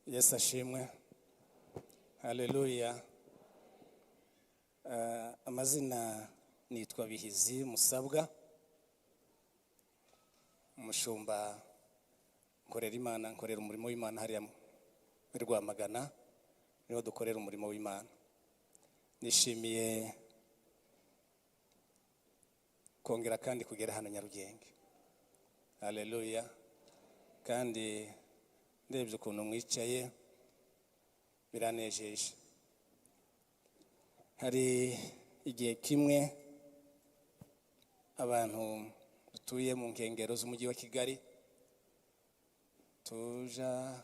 Yesu ashimwe, haleluya. Amazina nitwa Bihizi Musabwa, umushumba, nkorera Imana, nkorera umurimo w'Imana hariya muri Rwamagana, niho dukorera umurimo w'Imana. Nishimiye kongera kandi kugera hano Nyarugenge, haleluya. Kandi ndebye ukuntu mwicaye biranejeje. Hari igihe kimwe abantu dutuye mu nkengero z'umujyi wa Kigali tuja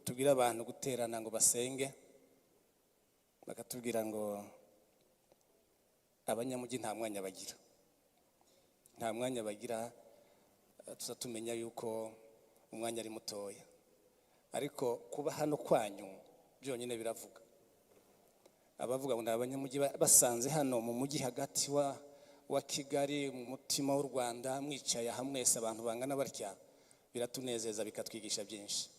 tubwira abantu guterana ngo basenge, bakatubwira ngo abanyamujyi nta mwanya bagira, nta mwanya bagira. Tuza tumenya yuko umwanya ari mutoya, ariko kuba hano kwanyu byonyine biravuga. Abavuga ngo ni abanyamujyi basanze hano mu mujyi hagati wa Kigali, mu mutima w'u Rwanda, mwicaye aha mwese abantu bangana batya, biratunezeza, bikatwigisha byinshi.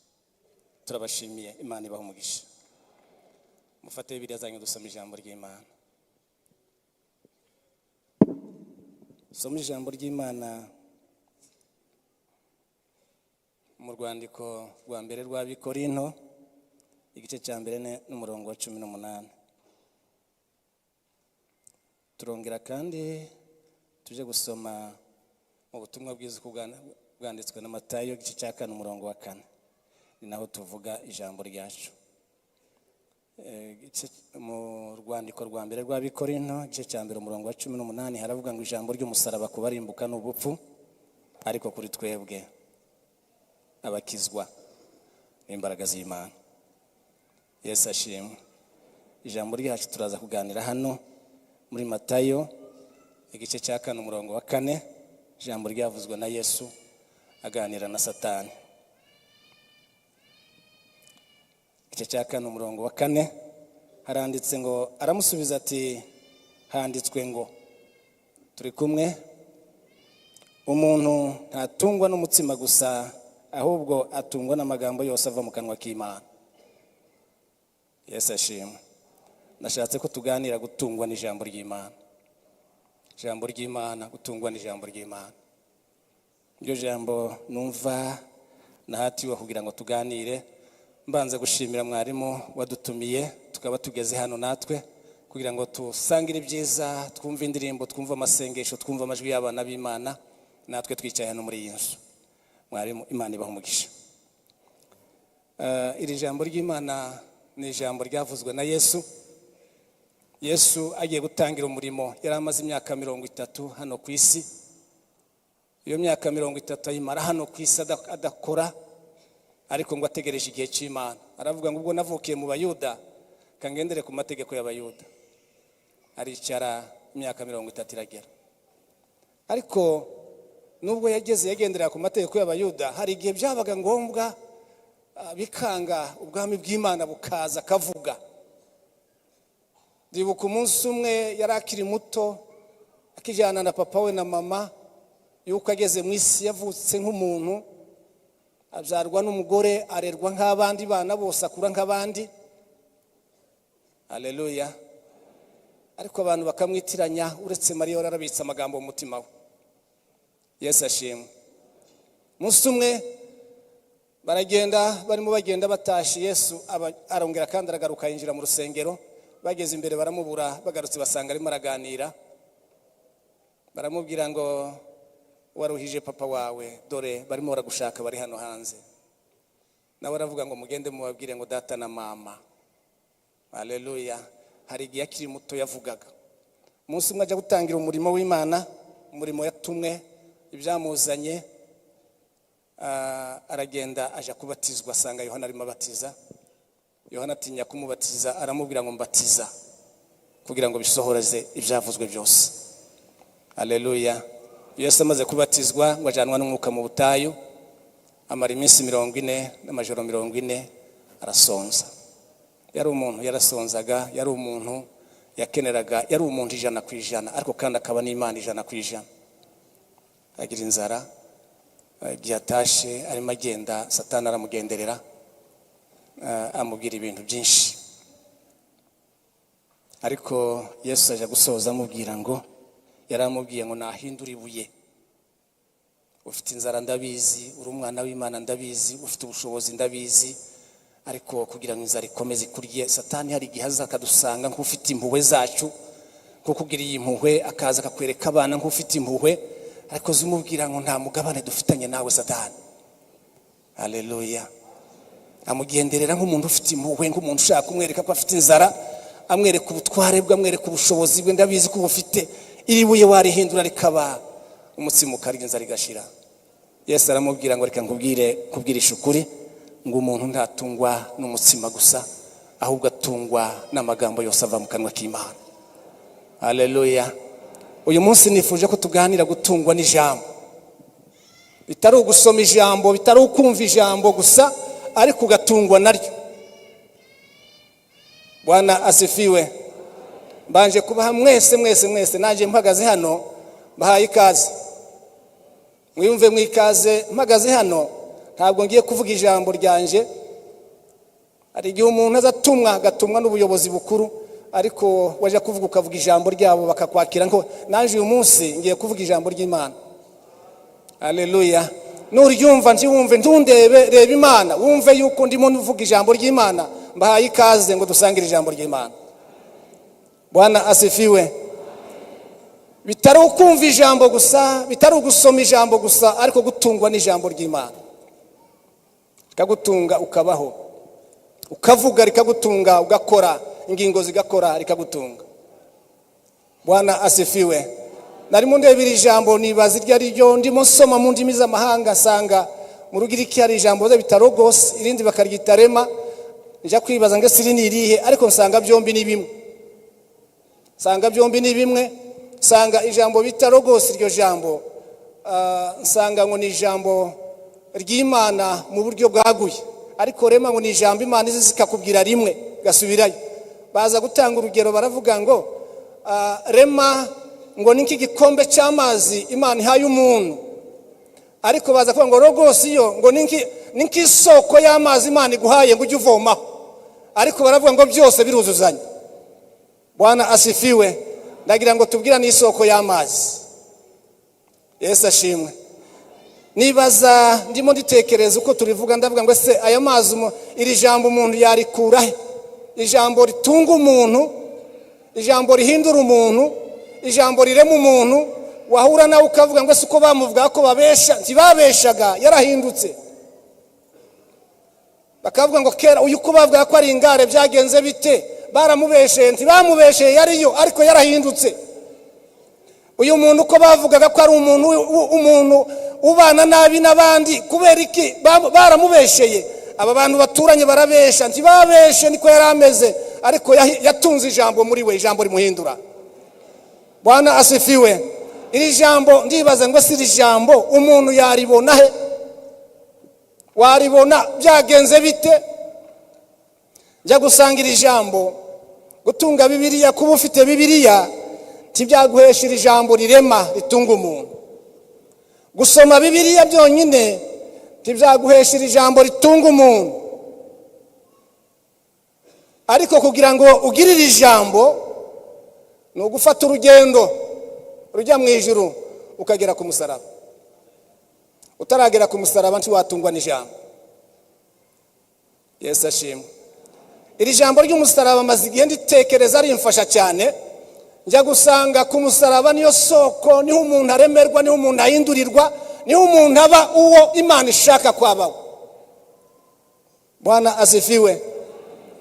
Turabashimiye, Imana ibaha umugisha. Mufate Bibiliya zanyu dusome ijambo ry'Imana. Dusome ijambo ry'Imana mu rwandiko rwa mbere rw'Abikorinto, igice cya mbere n'umurongo wa 18. Turongera kandi tuje gusoma mu butumwa bwiza uko bwanditswe na Matayo, igice cya 4 umurongo wa 4, ni naho tuvuga ijambo ryacu. Mu rwandiko rwa mbere rw'Abikorinto, igice cya mbere umurongo wa 18, haravuga ngo ijambo ry'umusaraba kubarimbuka ni ubupfu, ariko kuri twebwe abakizwa n'imbaraga z'Imana. Yesu ashimwe. Ijambo ryacu turaza kuganira hano muri Matayo igice cya 4 umurongo wa 4, ijambo ryavuzwe na Yesu aganira na Satani. Igice cya 4 umurongo wa 4 haranditse ngo aramusubiza ati handitswe ngo, turi kumwe, umuntu ntatungwa n'umutsima gusa, ahubwo atungwa n'amagambo yose ava mu kanwa k'Imana. Yesu ashimwe. Nashatse ko tuganira gutungwa n'ijambo ry'Imana. Ijambo ry'Imana, gutungwa n'ijambo ry'Imana. Iryo jambo numva nahatiwe kugira ngo tuganire. Mbanza gushimira mwarimu wadutumiye, tukaba tugeze hano natwe kugira ngo tusangire ibyiza, twumve indirimbo, twumve amasengesho, twumve amajwi y'abana b'Imana, natwe twicaye hano muri iyi nzu. Mwarimu, Imana ibahe umugisha. Iri jambo ry'Imana ni ijambo ryavuzwe na Yesu. Yesu agiye gutangira umurimo, yari amaze imyaka 30 hano ku isi. Iyo myaka 30 ayimara hano ku isi adakora, ariko ngo ategereje igihe cy'Imana. Aravuga ngo ubwo navukiye mu Bayuda, kangendere ku mategeko y'Abayuda. Aricara imyaka 30 iragera. Ariko nubwo yageze yagendera ku mategeko y'Abayuda, hari igihe byabaga ngombwa bikanga, ubwami bw'Imana bukaza akavuga. Ndibuka umunsi umwe yari akiri muto, akijyana na papa we na mama, yuko ageze mu isi yavutse nk'umuntu, abyarwa n'umugore, arerwa nk'abandi bana bose, akura nk'abandi. Haleluya. Ariko abantu bakamwitiranya, uretse Mariya wari arabitse amagambo mu mutima we. Yesu ashimwe. Umunsi umwe baragenda, barimo bagenda batashe, Yesu arongera kandi aragaruka yinjira mu rusengero. Bageze imbere baramubura, bagarutse basanga arimo araganira. Baramubwira ngo waruhije papa wawe, dore barimo baragushaka, bari hano hanze. Nawe aravuga ngo mugende mubabwire ngo data na mama. Haleluya. Hari igihe akiri muto yavugaga. Umunsi umwe ajya gutangira umurimo w'Imana, umurimo yatumwe, ibyamuzanye, aragenda aja kubatizwa, asanga Yohana arimo abatiza. Yohana atinya kumubatiza, aramubwira ngo mbatiza kugira ngo bisohoreze ibyavuzwe byose. Haleluya. Yesu amaze kubatizwa ngo ajyanwa n'umwuka mu butayu, amara iminsi 40 n'amajoro 40 arasonza. Yari umuntu yarasonzaga, yari umuntu yakeneraga, yari umuntu 100%, ariko kandi akaba n'Imana 100%. Agira inzara, igihe atashe arimo agenda, Satani aramugenderera, Amubwira ibintu byinshi, ariko Yesu aja gusoza amubwira ngo, yari amubwiye ngo nahindure ibuye. Ufite inzara ndabizi, uri umwana w'Imana ndabizi, ufite ubushobozi ndabizi, ariko kugira ngo inzara ikomeze ikurye, Satani hari igihe aza akadusanga nk'ufite impuhwe zacu, nko kugira iyi mpuhwe, akaza akakwereka abana nk'ufite impuhwe, ariko zimubwira ngo nta mugabane dufitanye nawe, Satani. Haleluya! Amugenderera nk'umuntu ufite impuhwe, nk'umuntu ushaka kumwereka ko afite inzara, amwereka ubutware bwe, amwereka ubushobozi bwe. Ndabizi ko ubufite, iri buye warihindura rikaba umutsima ukarya, inzara igashira. Yesu aramubwira ngo reka nkubwire, kubwirisha ukuri, ngo umuntu ntatungwa n'umutsima gusa, ahubwo atungwa n'amagambo yose ava mu kanwa k'Imana. Haleluya! Uyu munsi nifuje ko tuganira gutungwa n'ijambo, bitari ugusoma ijambo, bitari ukumva ijambo gusa, ariko ugatungwa naryo. Bwana asifiwe! Mbanje kubaha mwese mwese mwese, nanjye mpagaze hano mbahaye ikaze, mwiyumve mwikaze. Mpagaze hano ntabwo ngiye kuvuga ijambo ryanje. Hari igihe umuntu aza atumwa, agatumwa n'ubuyobozi bukuru, ariko wajya kuvuga ukavuga ijambo ryabo bakakwakira. Ngo nanjye uyu munsi ngiye kuvuga ijambo ry'Imana. Haleluya! Nuryumva ntiwumve, ntundebe, reba Imana, wumve yuko ndimo mvuga ijambo ry'Imana. Mbahaye ikaze ngo dusangire ijambo ry'Imana. Bwana asifiwe! Bitari ukumva ijambo gusa, bitari ugusoma ijambo gusa, ariko gutungwa n'ijambo ry'Imana, rikagutunga ukabaho, ukavuga, rikagutunga ugakora, ingingo zigakora, rikagutunga. Bwana asifiwe! Narimo ndeba iri jambo, nibaza iryo ari ryo. Ndimo nsoma mu ndimi z'amahanga, nsanga mu Rugiriki hari ijambo bita logos, irindi bakaryita rema. Njya kwibaza ngo ese iri ni irihe? Ariko nsanga byombi ni bimwe, nsanga byombi ni bimwe. Nsanga ijambo bita logos, iryo jambo nsanga ngo ni ijambo ry'Imana mu buryo bwaguye, ariko rema ngo ni ijambo Imana izi zikakubwira rimwe gasubirayo. Baza gutanga urugero, baravuga ngo rema ngo ni nk'igikombe cy'amazi Imana ihaye umuntu, ariko baza kuvuga ngo logos yo ngo ni nk'isoko y'amazi Imana iguhaye ngo ujye uvomaho, ariko baravuga ngo byose biruzuzanya. Bwana asifiwe! Ndagira ngo tubwirane isoko y'amazi. Yesu ashimwe! Nibaza, ndimo nditekereza uko turivuga, ndavuga ngo ese aya mazi, iri jambo umuntu yarikura he? Ijambo ritunga umuntu, ijambo rihindura umuntu, ijambo rirema umuntu, wahura nawe ukavuga ngo ese uko bamuvuga ko babesha, ntibabeshaga, yarahindutse. Bakavuga ngo kera uyu uko bavuga ko ari ingare byagenze bite? Baramubesheye? Ntibamubesheye, yariyo, ariko yarahindutse. Uyu muntu uko bavugaga ko ari umuntu ubana nabi n'abandi, kubera iki? Baramubesheye? Aba bantu baturanye barabesha? Ntibabeshe, niko yari ameze, ariko yatunze ijambo muri we, ijambo rimuhindura. Bwana asifiwe! Iri jambo ndibaza ngo si iri jambo umuntu yaribona he? Waribona byagenze bite? Njya gusanga iri jambo, gutunga Bibiliya, kuba ufite Bibiliya ntibyaguhesha iri jambo rirema, ritunga umuntu. Gusoma Bibiliya byonyine ntibyaguhesha iri jambo ritunga umuntu, ariko kugira ngo ugire iri jambo ni ugufata urugendo rujya mu ijuru, ukagera ku musaraba. Utaragera ku musaraba ntiwatungwa n'ijambo. Yesu ashimwe! Iri jambo ry'umusaraba amaze igihe nditekereza, rimfasha cyane. Njya gusanga ku musaraba niyo soko, niho umuntu aremerwa, niho umuntu ahindurirwa, niho umuntu aba uwo Imana ishaka kwabaho. Bwana asifiwe!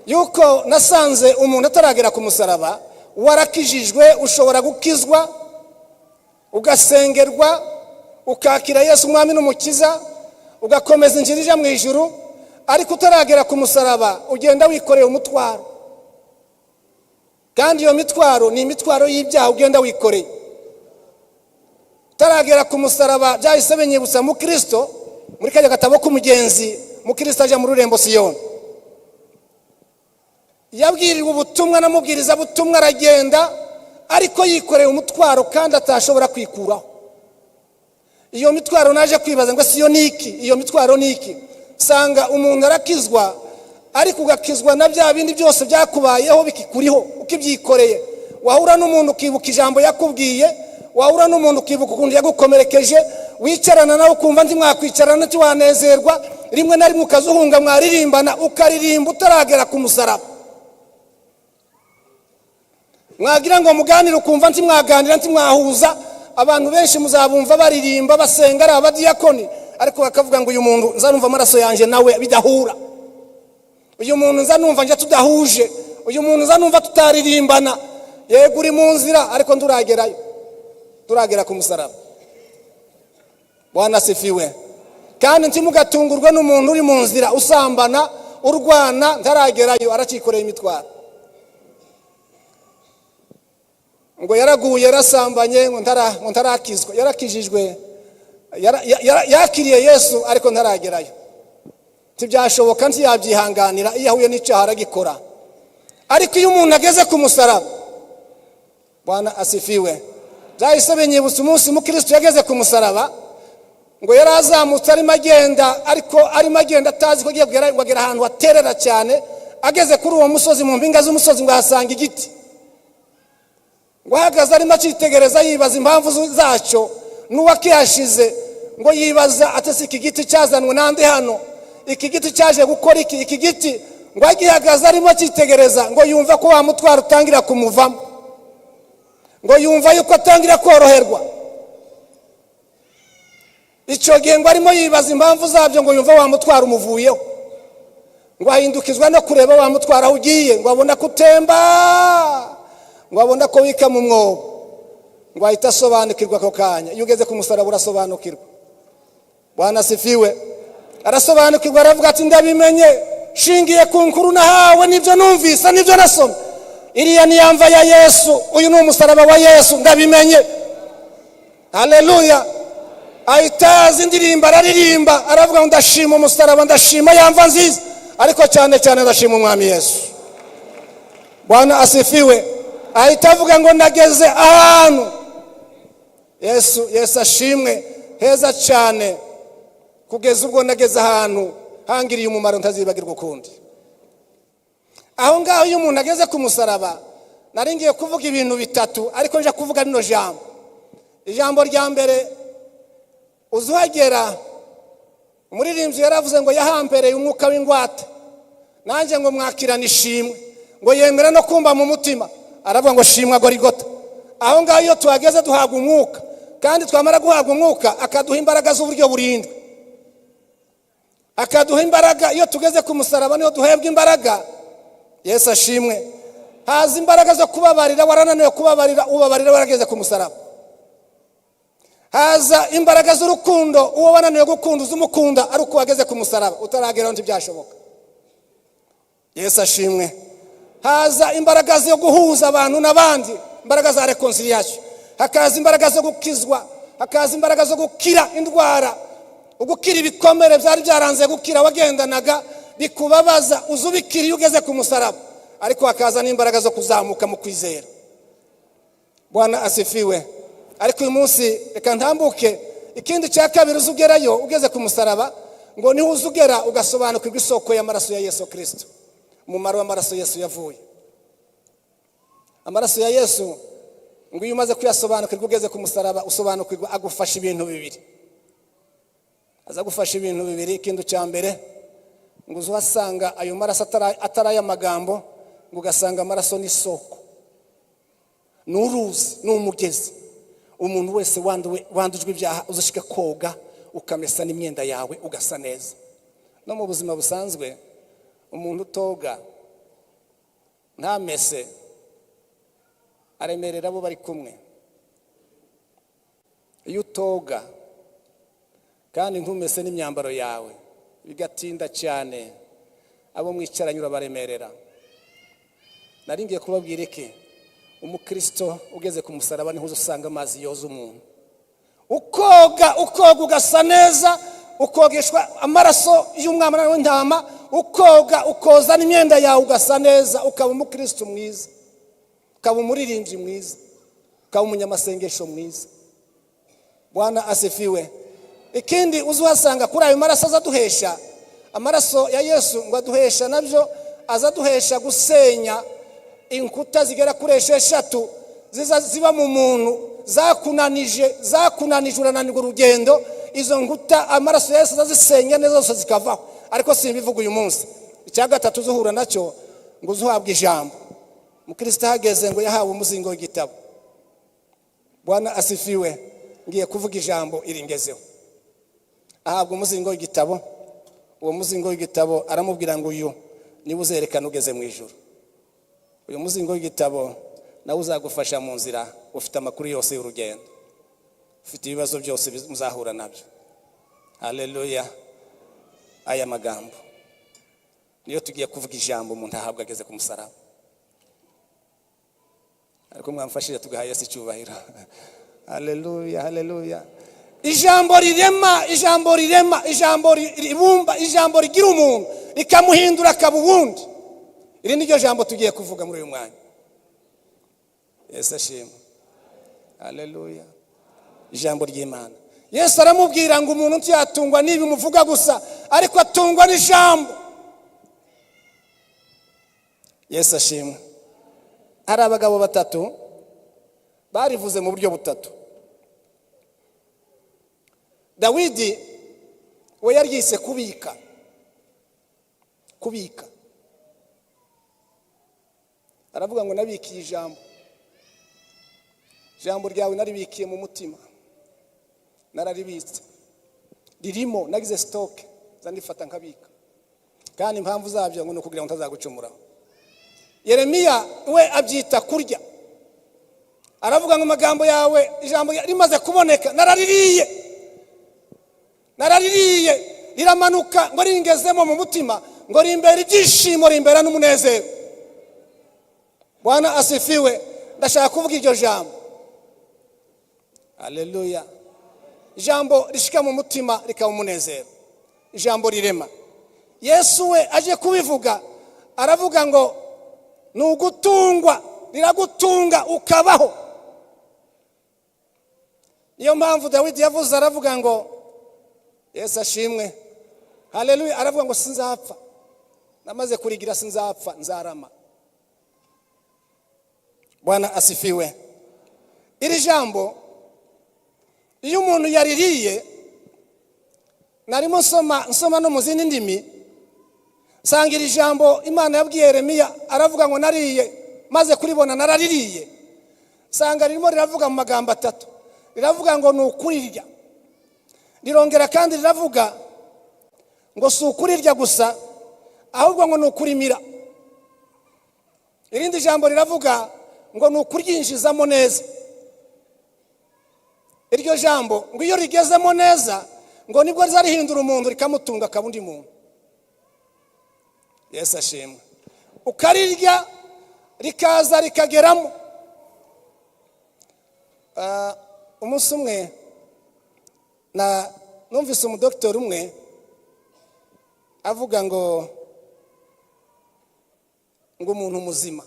Yuko nasanze umuntu ataragera ku musaraba, warakijijwe, ushobora gukizwa, ugasengerwa, ukakira Yesu umwami n'umukiza, ugakomeza inzira ijya mu ijuru, ariko utaragera ku musaraba ugenda wikoreye umutwaro, kandi iyo mitwaro ni imitwaro y'ibyaha ugenda wikoreye. Utaragera ku musaraba, byahise binyibutsa mu Kirisito, muri kajya gatabo k'umugenzi, mu Kirisito ajya mu rurembo Siyoni, yabwiriwe ubutumwa namubwiriza butumwa, aragenda ariko yikoreye umutwaro kandi atashobora kwikuraho. Iyo mitwaro naje kwibaza ngo siyo ni iki? Iyo mitwaro ni iki? Sanga umuntu arakizwa. Ariko ugakizwa na bya bindi byose byakubayeho bikikuriho, ukibyikoreye. Wahura n'umuntu ukibuka ijambo yakubwiye, wahura n'umuntu ukibuka ukuntu yagukomerekeje, wicarana nawe ukumva ntimwakwicarana, ntiwanezerwa. Rimwe na rimwe ukazuhunga, mwaririmbana ukaririmba utaragera ku musaraba. Mwagira ngo muganire ukumva ntimwaganira, ntimwahuza. Abantu benshi muzabumva baririmba, basenga, ari abadiyakoni, ariko bakavuga ngo: "Uyu muntu nza numva amaraso yanjye nawe bidahura. Uyu muntu nza numva njye tudahuje. Uyu muntu nza numva tutaririmbana." Yego, uri mu nzira, ariko nturagerayo, turagera ku musaraba. Bwana asifiwe. Kandi ntimugatungurwe n'umuntu uri mu nzira usambana, urwana, ntaragerayo, aracyikoreye imitwaro. Ngo yaraguye, yarasambanye, ngo ntarakizwa. Yarakijijwe, yakiriye Yesu, ariko ntaragerayo, ntibyashoboka, ntiyabyihanganira. Iyo ahuye n'icyaha aragikora. Ariko iyo umuntu ageze ku musaraba, Bwana asifiwe. Byahise binyibutsa umunsi mukristo yageze ku musaraba. Ngo yari azamutse, arimo agenda, ariko arimo agenda atazi ko agiye kugera, ngo agera ahantu haterera cyane. Ageze kuri uwo musozi, mu mpinga z'umusozi, ngo ahasanga igiti. Ngo ahagaze arimo akitegereza, yibaza impamvu zacyo n'uwakihashize. Ngo yibaza ati: "Si iki giti cyazanwe n'andi hano? Iki giti cyaje gukora iki?" Iki giti, ngo agihagaze arimo akitegereza, ngo yumva ko wa mutwaro utangira kumuvamo, ngo yumva yuko atangira koroherwa. Icyo gihe ngo arimo yibaza impamvu zabyo, ngo yumva wa mutwaro umuvuyeho. Ngo ahindukizwa no kureba wa mutwaro aho ugiye, ngo abona ko utemba, ngo abona ko wika mu mwobo, ngo ahita asobanukirwa ako kanya. Iyo ugeze ku musaraba urasobanukirwa. Bwana asifiwe. Arasobanukirwa, aravuga ati: "Ndabimenye, shingiye ku nkuru nahawe, nibyo numvise, nibyo nasomye. Iriya ni ya mva ya Yesu, uyu ni umusaraba wa Yesu, ndabimenye." Haleluya! Ahita azi indirimbo, araririmba, aravuga ngo: "Ndashima umusaraba, ndashima ya mva nziza, ariko cyane cyane ndashima Umwami Yesu." Bwana asifiwe. Ahita avuga ngo: "Nageze ahantu." Yesu, Yesu ashimwe. Heza cyane, kugeza ubwo nageze ahantu hangiriye umumaro ntazibagirwa ukundi. Aho ngaho, iyo umuntu ageze ku musaraba, nari ngiye kuvuga ibintu bitatu, ariko nje kuvuga rino jambo. Ijambo rya mbere, uzuhagera, umuririmbyi yaravuze ngo yahampereye umwuka w'ingwate, nanjye ngo mwakirane ishimwe, ngo yemera no kumva mu mutima, aravuga ngo: "Shimwa Gorigota." Aho ngaho iyo tuhageze duhabwa umwuka, kandi twamara guhabwa umwuka akaduha imbaraga z'uburyo burindwi, akaduha imbaraga. Iyo tugeze ku musaraba niho duhebwa imbaraga. Yesu ashimwe. Haza imbaraga zo kubabarira. Warananiwe kubabarira, ubabarira warageze ku musaraba. Haza imbaraga z'urukundo. Uwo wananiwe gukunda uzumukunda ari uko wageze ku musaraba. Utarageraho ntibyashoboka. Yesu ashimwe. Haza imbaraga zo guhuza abantu n'abandi, imbaraga za réconciliation. Hakaza imbaraga zo gukizwa, hakaza imbaraga zo gukira indwara, ugukira ibikomere byari byaranze gukira, wagendanaga bikubabaza, uza ubikira iyo ugeze ku musaraba. Ariko hakaza n'imbaraga zo kuzamuka mu kwizera. Bwana asifiwe. Ariko uyu munsi reka ntambuke. Ikindi cya kabiri, uza ugerayo ugeze ku musaraba, ngo niho uza ugera ugasobanukirwa isoko y'amaraso ya Yesu Kirisito, umumaro w'amaraso Yesu yavuye. Amaraso ya Yesu, ngo iyo umaze kuyasobanukirwa ugeze ku musaraba, usobanukirwa agufasha ibintu bibiri, aza gufasha ibintu bibiri. Ikintu cya mbere, ngo uze uhasanga ayo maraso atari ay'amagambo, ngo ugasanga amaraso ni isoko, ni uruzi, ni umugezi. Umuntu wese wandujwe ibyaha, uzashika koga, ukamesa n'imyenda yawe, ugasa neza. No mu buzima busanzwe, umuntu utoga ntamese aremerera abo bari kumwe. Iyo utoga kandi ntumese n'imyambaro yawe, bigatinda cyane, abo mwicaranye urabaremerera. Nari ngiye kubabwira iki? Umukristo ugeze ku musaraba niho usanga amazi yoza umuntu, ukoga, ukoga ugasa neza, ukogeshwa amaraso y'umwana w'intama, ukoga, ukoza n'imyenda yawe ugasa neza, ukaba umukristo mwiza, ukaba umuririmbyi mwiza, ukaba umunyamasengesho mwiza. Bwana asifiwe. Ikindi uzi uhasanga kuri ayo maraso aza aduhesha, Amaraso ya Yesu ngo aduhesha nabyo, aza aduhesha gusenya inkuta zigera kuri 6 ziza ziba mu muntu, zakunanije, zakunanije, urananirwa urugendo. Izo nkuta amaraso ya Yesu azisenya neza, zose zikavaho, ariko simbivuga uyu munsi. Icya gatatu uzuhura nacyo, ngo uzuhabwe ijambo. Mukristo ahageze ngo yahawe umuzingo w'igitabo. Bwana asifiwe. Ngiye kuvuga ijambo iringezeho. Ahabwa umuzingo w'igitabo. Uwo muzingo w'igitabo aramubwira ngo uyu niba uzerekana ugeze mu ijuru, uyu muzingo w'igitabo nawe uzagufasha mu nzira, ufite amakuru yose y'urugendo, ufite ibibazo byose muzahura nabyo. Haleluya. Aya magambo niyo tugiye kuvuga, ijambo umuntu ahabwa ageze ku musaraba. Ariko mwamfashije tugaha Yesu icyubahiro. Haleluya, haleluya. Ijambo rirema, ijambo rirema, ijambo ribumba, ijambo rigira umuntu rikamuhindura akaba uwundi. Iri ni ryo jambo tugiye kuvuga muri uyu mwanya. Yesu ashimwe. Haleluya. Ijambo ry'Imana. Yesu aramubwira ngo umuntu ntiyatungwa n'ibi muvuga gusa, ariko atungwa n'ijambo. Yesu ashimwe. Hari abagabo batatu barivuze mu buryo butatu. Dawidi we yaryise kubika. Kubika, aravuga ngo nabikiye ijambo, ijambo ryawe naribikiye mu mutima, nararibitse, ririmo, nagize stock, ndifata nkabika. Kandi impamvu zabyo ngo ni ukugira ngo ntazagucumuraho. Yeremiya we abyita kurya. Aravuga ngo amagambo yawe, ijambo rimaze kuboneka naraririye, naraririye, riramanuka ngo ringezemo mu mutima, ngo rimbera ibyishimo, rimbera n'umunezero. Bwana asifiwe. Ndashaka kuvuga iryo jambo. Haleluya. Ijambo rishika mu mutima rikaba umunezero, ijambo rirema. Yesu we aje kubivuga aravuga ngo ni ugutungwa, riragutunga ukabaho. Niyo mpamvu Dawidi yavuze, aravuga ngo, Yesu ashimwe, haleluya, aravuga ngo sinzapfa, namaze kurigira, sinzapfa, nzarama. Bwana asifiwe. Iri jambo iyo umuntu yaririye, narimo nsoma, nsoma no mu zindi ndimi, nsanga iri jambo Imana yabwiye Yeremiya, aravuga ngo nariye, maze kuribona naraririye. Nsanga ririmo riravuga mu magambo atatu. Riravuga ngo ni ukurirya, rirongera kandi riravuga ngo si ukurirya gusa, ahubwo ngo ni ukurimira. Irindi jambo riravuga ngo ni ukuryinjizamo neza. Iryo jambo ngo iyo rigezemo neza, ngo nibwo rizarihindura umuntu, rikamutunga akaba undi muntu. Yesu ashimwe. Ukarirya rikaza rikageramo. Umunsi umwe na numvise umudogiteri umwe avuga ngo umuntu muzima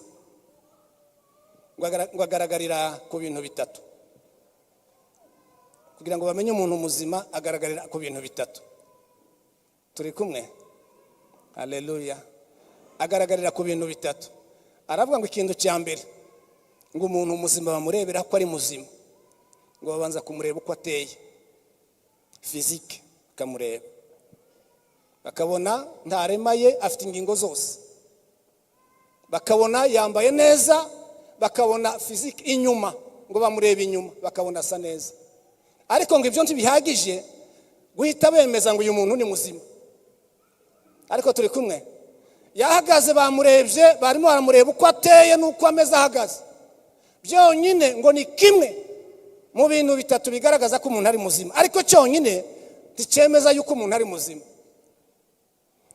ngo agaragarira ku bintu bitatu. Kugira ngo bamenye umuntu muzima, agaragarira ku bintu bitatu. Turi kumwe? Haleluya. Agaragarira ku bintu bitatu. Aravuga ngo ikintu cya mbere, ngo umuntu muzima bamurebera ko ari muzima, ngo babanza kumureba uko ateye, physique, bakamureba bakabona ntaremaye, afite ingingo zose, bakabona yambaye neza, bakabona physique inyuma, ngo bamureba inyuma bakabona asa neza. Ariko ngo ibyo ntibihagije guhita bemeza ngo uyu muntu ni muzima. Ariko turi kumwe? Yahagaze, bamurebye, barimo baramureba uko ateye n'uko ameze ahagaze byonyine, ngo ni kimwe mu bintu bitatu bigaragaza ko umuntu ari muzima, ariko cyonyine nticyemeza yuko umuntu ari muzima.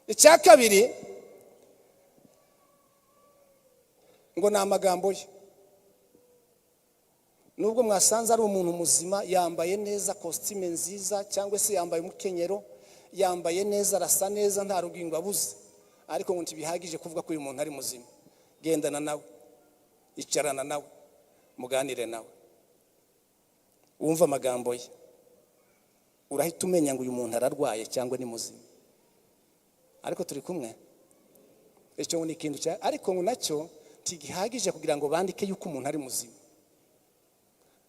Icya kabiri ngo ni amagambo ye. Nubwo mwasanze ari umuntu muzima, yambaye neza, kositime nziza, cyangwa se yambaye umukenyero, yambaye neza, arasa neza, nta rugingo abuze, ariko ngo ntibihagije kuvuga ko uyu muntu ari muzima. Gendana nawe, icarana nawe, muganire nawe, wumve amagambo ye, urahita umenya ngo uyu muntu ararwaye cyangwa ni muzima. Ariko turi kumwe? Icyo ngo ni ikintu cya, ariko ngo nacyo ntigihagije kugira ngo bandike yuko umuntu ari muzima.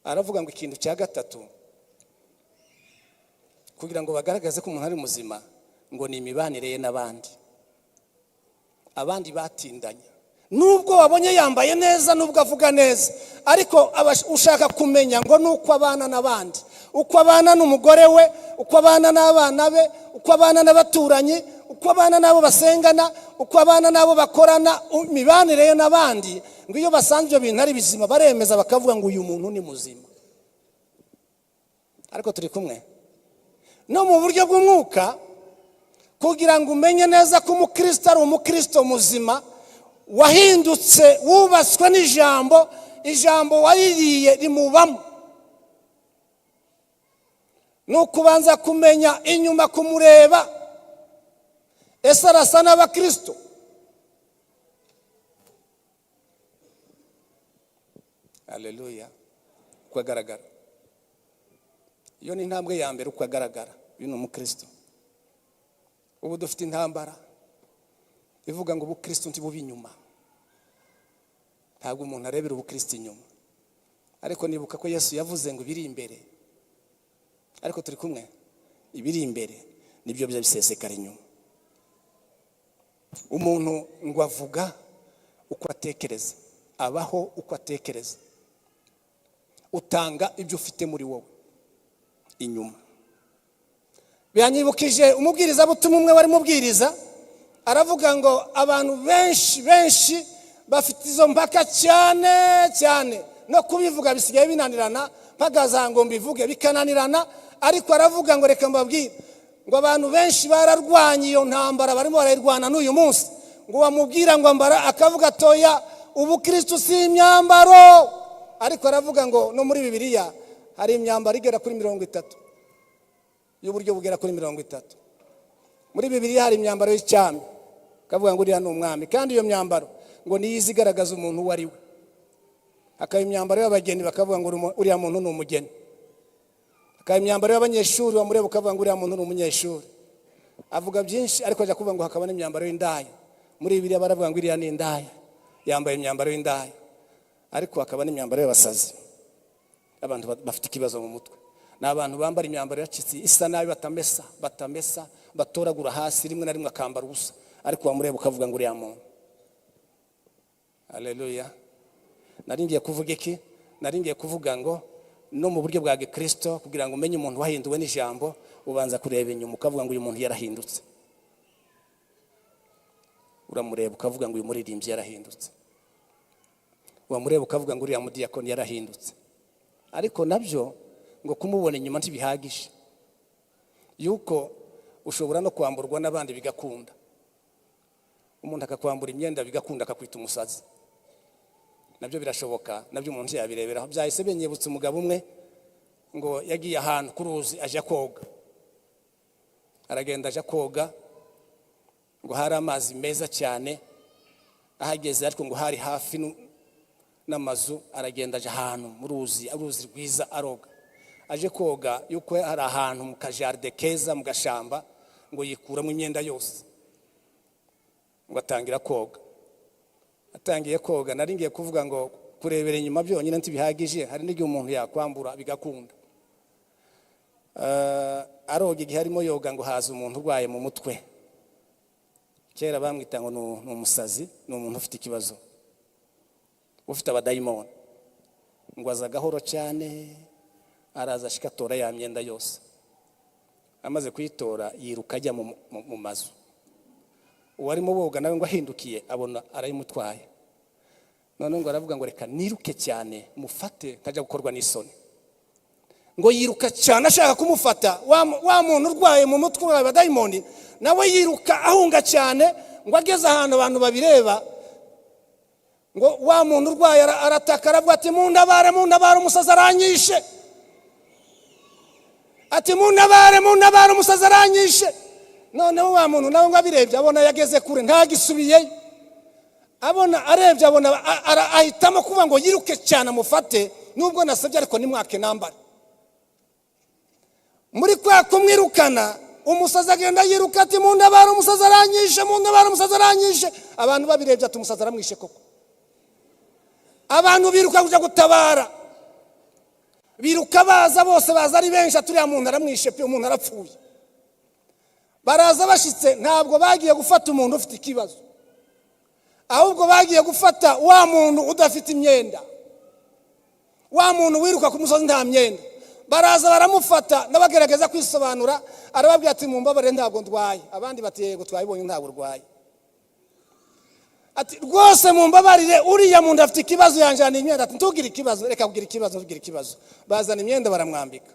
Aravuga ngo ikintu cya gatatu kugira ngo bagaragaze ko umuntu ari muzima ngo ni imibanire ye n'abandi. Abandi batindanya, nubwo wabonye yambaye neza, nubwo avuga neza, ariko ushaka kumenya ngo nuko abana n'abandi, uko abana n'umugore we, uko abana n'abana be, uko abana n'abaturanyi, uko abana n'abo basengana, uko abana n'abo bakorana, imibanire ye n'abandi. Ngo iyo basanze ibyo bintu ari bizima, baremeza bakavuga ngo uyu muntu ni muzima. Ariko turi kumwe? No mu buryo bw'umwuka, kugira ngo umenye neza ko umukristo ari umukristo muzima wahindutse, wubatswe n'ijambo, ijambo waririye rimubamo, ni ukubanza kumenya inyuma, kumureba: ese arasa n'abakristo? Haleluya! Uko agaragara, iyo ni intambwe ya mbere. Uko agaragara, uyu ni umukristo. Ubu dufite intambara ivuga ngo ubukristo ntibuba inyuma. Ntabwo umuntu arebera ubukristo inyuma. Ariko nibuka ko Yesu yavuze ngo ibiri imbere. Ariko turi kumwe? Ibiri imbere nibyo bijya bisesekara inyuma. Umuntu ngo avuga uko atekereza, abaho uko atekereza. Utanga ibyo ufite muri wowe inyuma. Biranyibukije umubwirizabutumwa umwe wari mubwiriza, aravuga ngo abantu benshi benshi bafite izo mpaka cyane cyane, no kubivuga bisigaye binanirana, mpagaza ngo mbivuge bikananirana. Ariko aravuga ngo reka mbabwire ngo abantu benshi bararwanye iyo ntambara, barimo barayirwana n'uyu munsi. Ngo bamubwira ngo ambara, akavuga atoya, ubukristo si imyambaro. Ariko aravuga ngo no muri Bibiliya hari imyambaro igera kuri 30, y'uburyo bugera kuri 30. Muri Bibiliya hari imyambaro y'icyami, akavuga ngo uriya ni umwami, kandi iyo myambaro ngo niyo iza igaragaza umuntu uwo ari we. Hakaba imyambaro y'abageni, bakavuga ngo uriya muntu ni umugeni. Hakaba imyambaro y'abanyeshuri, wamureba ukavuga ngo uriya muntu ni umunyeshuri. Avuga byinshi, ariko ajya kuvuga ngo hakaba n'imyambaro y'indaya. Muri Bibiliya baravuga ngo iriya ni indaya, yambaye imyambaro y'indaya. Ariko hakaba n'imyambaro y'abasazi, abantu bafite ikibazo mu mutwe. Ni abantu bambara imyambaro yacitse, isa nabi, batamesa, batoragura hasi, rimwe na rimwe akambara ubusa, ariko wamureba ukavuga ngo uriya muntu. Haleluya! Nari ngiye kuvuga iki? Nari ngiye kuvuga ngo no mu buryo bwa gikristo, kugira ngo umenye umuntu wahinduwe n'ijambo, ubanza kureba inyuma ukavuga ngo uyu muntu yarahindutse. Uramureba ukavuga ngo uyu muririmbyi yarahindutse, wamureba ukavuga ngo uriya mudiyakoni yarahindutse. Ariko nabyo ngo kumubona inyuma ntibihagije, yuko ushobora no kwamburwa n'abandi bigakunda. Umuntu akakwambura imyenda bigakunda, akakwita umusazi, nabyo birashoboka, nabyo umuntu yabireberaho. Byahise binyibutsa umugabo umwe ngo yagiye ahantu ku ruzi ajya koga. Aragenda ajya koga, ngo hari amazi meza cyane. Ahageze ariko ngo hari hafi n'amazu. Aragenda ajya ahantu mu ruzi, uruzi rwiza, aroga. Aje koga, yuko hari ahantu mu kajaride keza, mu gashamba, ngo yikuramo imyenda yose, ngo atangira koga. Atangiye koga, nari ngiye kuvuga ngo kurebera inyuma byonyine ntibihagije, hari n'igihe umuntu yakwambura bigakunda. Aroga, igihe arimo yoga, ngo haza umuntu urwaye mu mutwe. Kera bamwita ngo ni umusazi, ni umuntu ufite ikibazo, ufite abadayimoni. Ngo aza gahoro cyane, araza ashika atora ya myenda yose. Amaze kuyitora, yiruka ajya mu mazu. Uwarimo boga nawe ngo ahindukiye abona arayimutwaye. Noneho ngo aravuga ngo reka niruke cyane mufate, ntajya gukorwa n'isoni. Ngo yiruka cyane ashaka kumufata. Wa muntu urwaye mu mutwe wa abadayimoni nawe yiruka ahunga cyane. Ngo ageze ahantu abantu babireba, ngo wa muntu urwaye arataka, aravuga ati: "Mundabare, mundabare, umusazi aranyishe!" Ati: "Muntabare, muntabare, umusazi aranyishe!" Noneho wa muntu nawe ngo abirebye abona yageze kure, ntagisubiyeyo. Abona arebye abona ahitamo kuvuga ngo yiruke cyane amufate, nubwo nasabye ariko nimwake nambara. Muri kwa kumwirukana Umusazi agenda yiruka ati: "Muntabare, umusazi aranyishe! Muntabare, umusazi aranyishe!" Abantu babirebye ati: "Umusazi aramwishe koko." Abantu biruka kujya gutabara, biruka baza bose, baza ari benshi, ati: "Uriya muntu aramwishe pe, umuntu arapfuye." Baraza bashyitse, ntabwo bagiye gufata umuntu ufite ikibazo, ahubwo bagiye gufata wa muntu udafite imyenda, wa muntu wiruka ku musozi nta myenda. Baraza baramufata, n'abagerageza kwisobanura, arababwira ati: "Mumbabarire, ntabwo ndwaye." Abandi bati: "Yego, twabibonye, ntabwo urwaye." Ati: "Rwose mumbabarire, uriya muntu afite ikibazo, yanjyana imyenda." Ati: "Ntugire ikibazo, reka kugira ikibazo, ntugire ikibazo." Bazana imyenda baramwambika.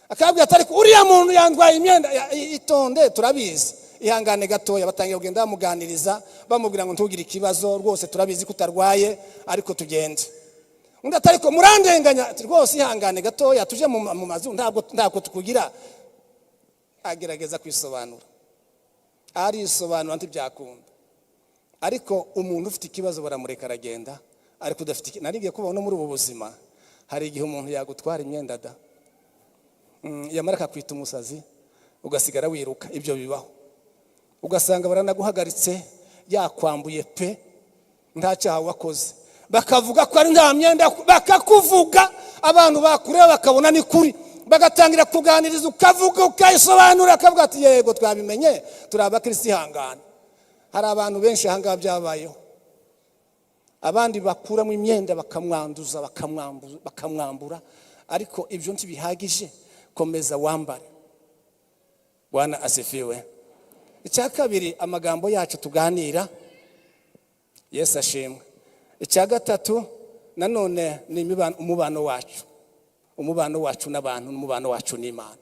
Akabwira ati: "Ariko uriya muntu yandwaye imyenda." "Itonde, turabizi, ihangane gatoya." Batangira kugenda bamuganiriza, bamubwira ngo: "Ntugire ikibazo rwose, turabizi ko utarwaye, ariko tugende." Undi ati: "Ariko murandenganya." Ati: "Rwose ihangane gatoya, tuje mu mazu, ntabwo tukugira." Agerageza kwisobanura, arisobanura, ntibyakunda. Ariko umuntu ufite ikibazo baramureka aragenda, ariko udafite nari ngiye kubaho no muri ubu buzima, hari igihe umuntu yagutwara imyenda da, yamara akakwita umusazi, ugasigara wiruka. Ibyo bibaho, ugasanga baranaguhagaritse, yakwambuye pe, nta cyaha wakoze, bakavuga ko ari nta myenda, bakakuvuga, abantu bakureba bakabona ni kuri, bagatangira kuganiriza, ukavuga, ukayisobanura, akavuga ati: "Yego, twabimenye, turi abakirisitu, ihangane." Hari abantu benshi ahangaha byabayeho. Abandi bakuramo imyenda bakamwanduza, bakamwambura, ariko ibyo ntibihagije, komeza wambare. Bwana asifiwe. Icya kabiri, amagambo yacu tuganira. Yesu ashimwe. Icya gatatu nanone ni umubano wacu, umubano wacu n'abantu n'umubano wacu n'Imana.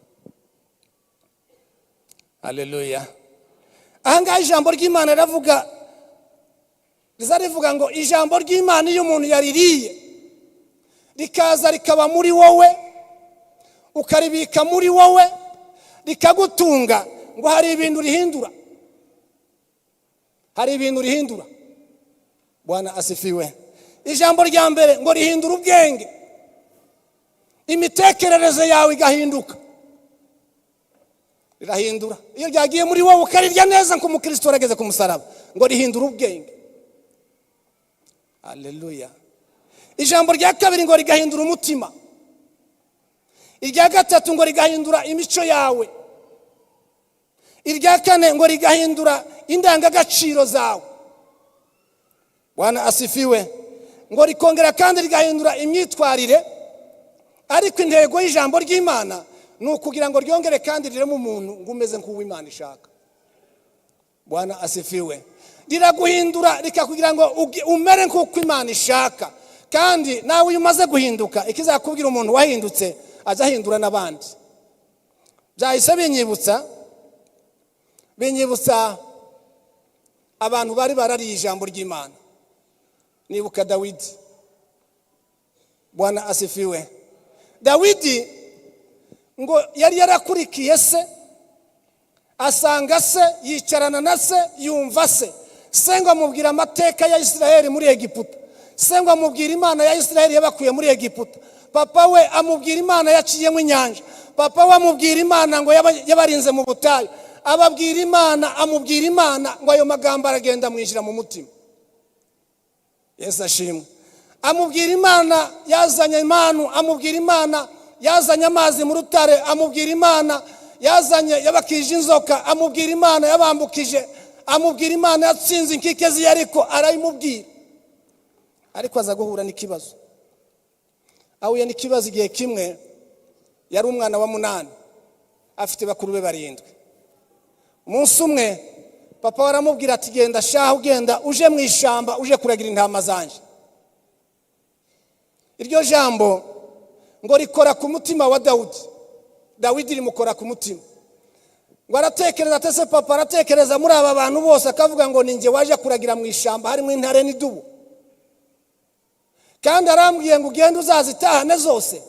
Haleluya! Ahangaha ijambo ry'Imana riravuga, riza rivuga ngo ijambo ry'Imana iyo umuntu yaririye, rikaza rikaba muri wowe, ukaribika muri wowe, rikagutunga, ngo hari ibintu rihindura, hari ibintu rihindura. Bwana asifiwe. Ijambo rya mbere ngo rihindura ubwenge, imitekerereze yawe igahinduka. Rirahindura iyo ryagiye muri wowe, ukarirya neza nk'umukristo warageze ku musaraba, ngo rihindura ubwenge. Aleluya! Ijambo rya kabiri ngo rigahindura umutima. Irya gatatu ngo rigahindura imico yawe. Irya kane ngo rigahindura indangagaciro zawe. Bwana asifiwe. Ngo rikongera kandi rigahindura imyitwarire. Ariko intego y'ijambo ry'Imana ni ukugira ngo ryongere kandi rireme umuntu ngo umeze nk'uwo Imana ishaka. Bwana asifiwe. Riraguhindura, rikakugira ngo umere nk'uko Imana ishaka. Kandi nawe iyo umaze guhinduka, ikizakubwira umuntu wahindutse ajya ahindura n'abandi. Byahise binyibutsa abantu bari barariye ijambo ry'Imana. Nibuka Dawidi. Bwana asifiwe. Dawidi ngo yari yarakurikiye se, asanga se, yicarana na se, yumva se. Se ngo amubwira amateka ya Isiraheli muri Egiputa. Se ngo amubwira Imana ya Isiraheli yabakuye muri Egiputa. Papa we amubwira Imana yaciyemo inyanja. Papa we amubwira Imana ngo yabarinze mu butayu. Ababwira Imana, amubwira Imana, ngo ayo magambo aragenda amwinjira mu mutima. Yesu ashimwe. Amubwira Imana yazanye impanu, amubwira Imana yazanye amazi mu rutare, amubwira Imana yazanye yabakije inzoka, amubwira Imana yabambukije, amubwira Imana yatsinze inkike z'i Yeriko, arabimubwira. Ariko aza guhura n'ikibazo. Ahuye n'ikibazo igihe kimwe, yari umwana wa munani, afite bakuru be barindwi. Umunsi umwe papa we aramubwira ati: "Genda shaha, ugenda uje mu ishyamba, uje kuragira intama zanjye." Iryo jambo ngo rikora ku mutima wa Dawudi. Dawidi rimukora ku mutima, ngo aratekereza ati: "Ese papa aratekereza muri aba bantu bose akavuga ngo ni njye waje kuragira mu ishyamba harimo intare n'idubu, kandi arambwiye ngo ugende uzazitahane zose?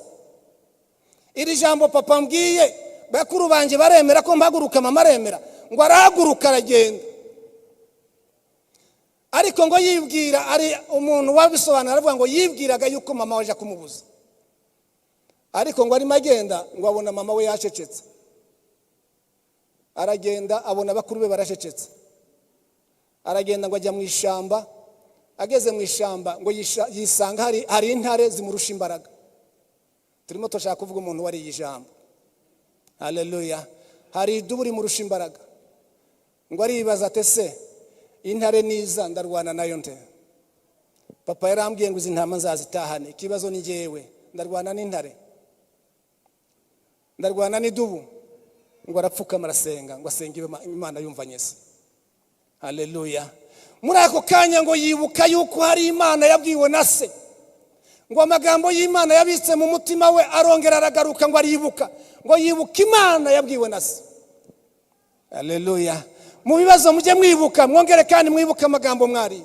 Iri jambo papa mbwiye, bakuru banjye baremera ko mpaguruka? Mama aremera?" Ngo arahaguruka aragenda, ariko ngo yibwira, ari umuntu wabisobanura aravuga ngo yibwiraga yuko mama we aje kumubuza. Ariko ngo arimo agenda, ngo abona mama we yacecetse. Aragenda abona bakuru be baracecetse. Aragenda ngo ajya mu ishyamba. Ageze mu ishyamba ngo yisanga hari intare zimurusha imbaraga. Turimo turashaka kuvuga umuntu wariye ijambo. Haleluya. Hari idubu rimurusha imbaraga. Ngo aribaza ati se intare niza ndarwana nayo nte? Papa yarambwiye ngo izi ntama nzazitahane, ikibazo ni njyewe, ndarwana n'intare, ndarwana n'idubu. Ngo arapfukama arasenga, ngo asenge Imana yumvanye se. Haleluya. Muri ako kanya ngo yibuka yuko hari Imana yabwiwe na se, ngo amagambo y'Imana yabitse mu mutima we arongera aragaruka, ngo aribuka, ngo yibuka Imana yabwiwe na se. Haleluya. Mu bibazo mujye mwibuka, mwongere kandi mwibuke amagambo mwari.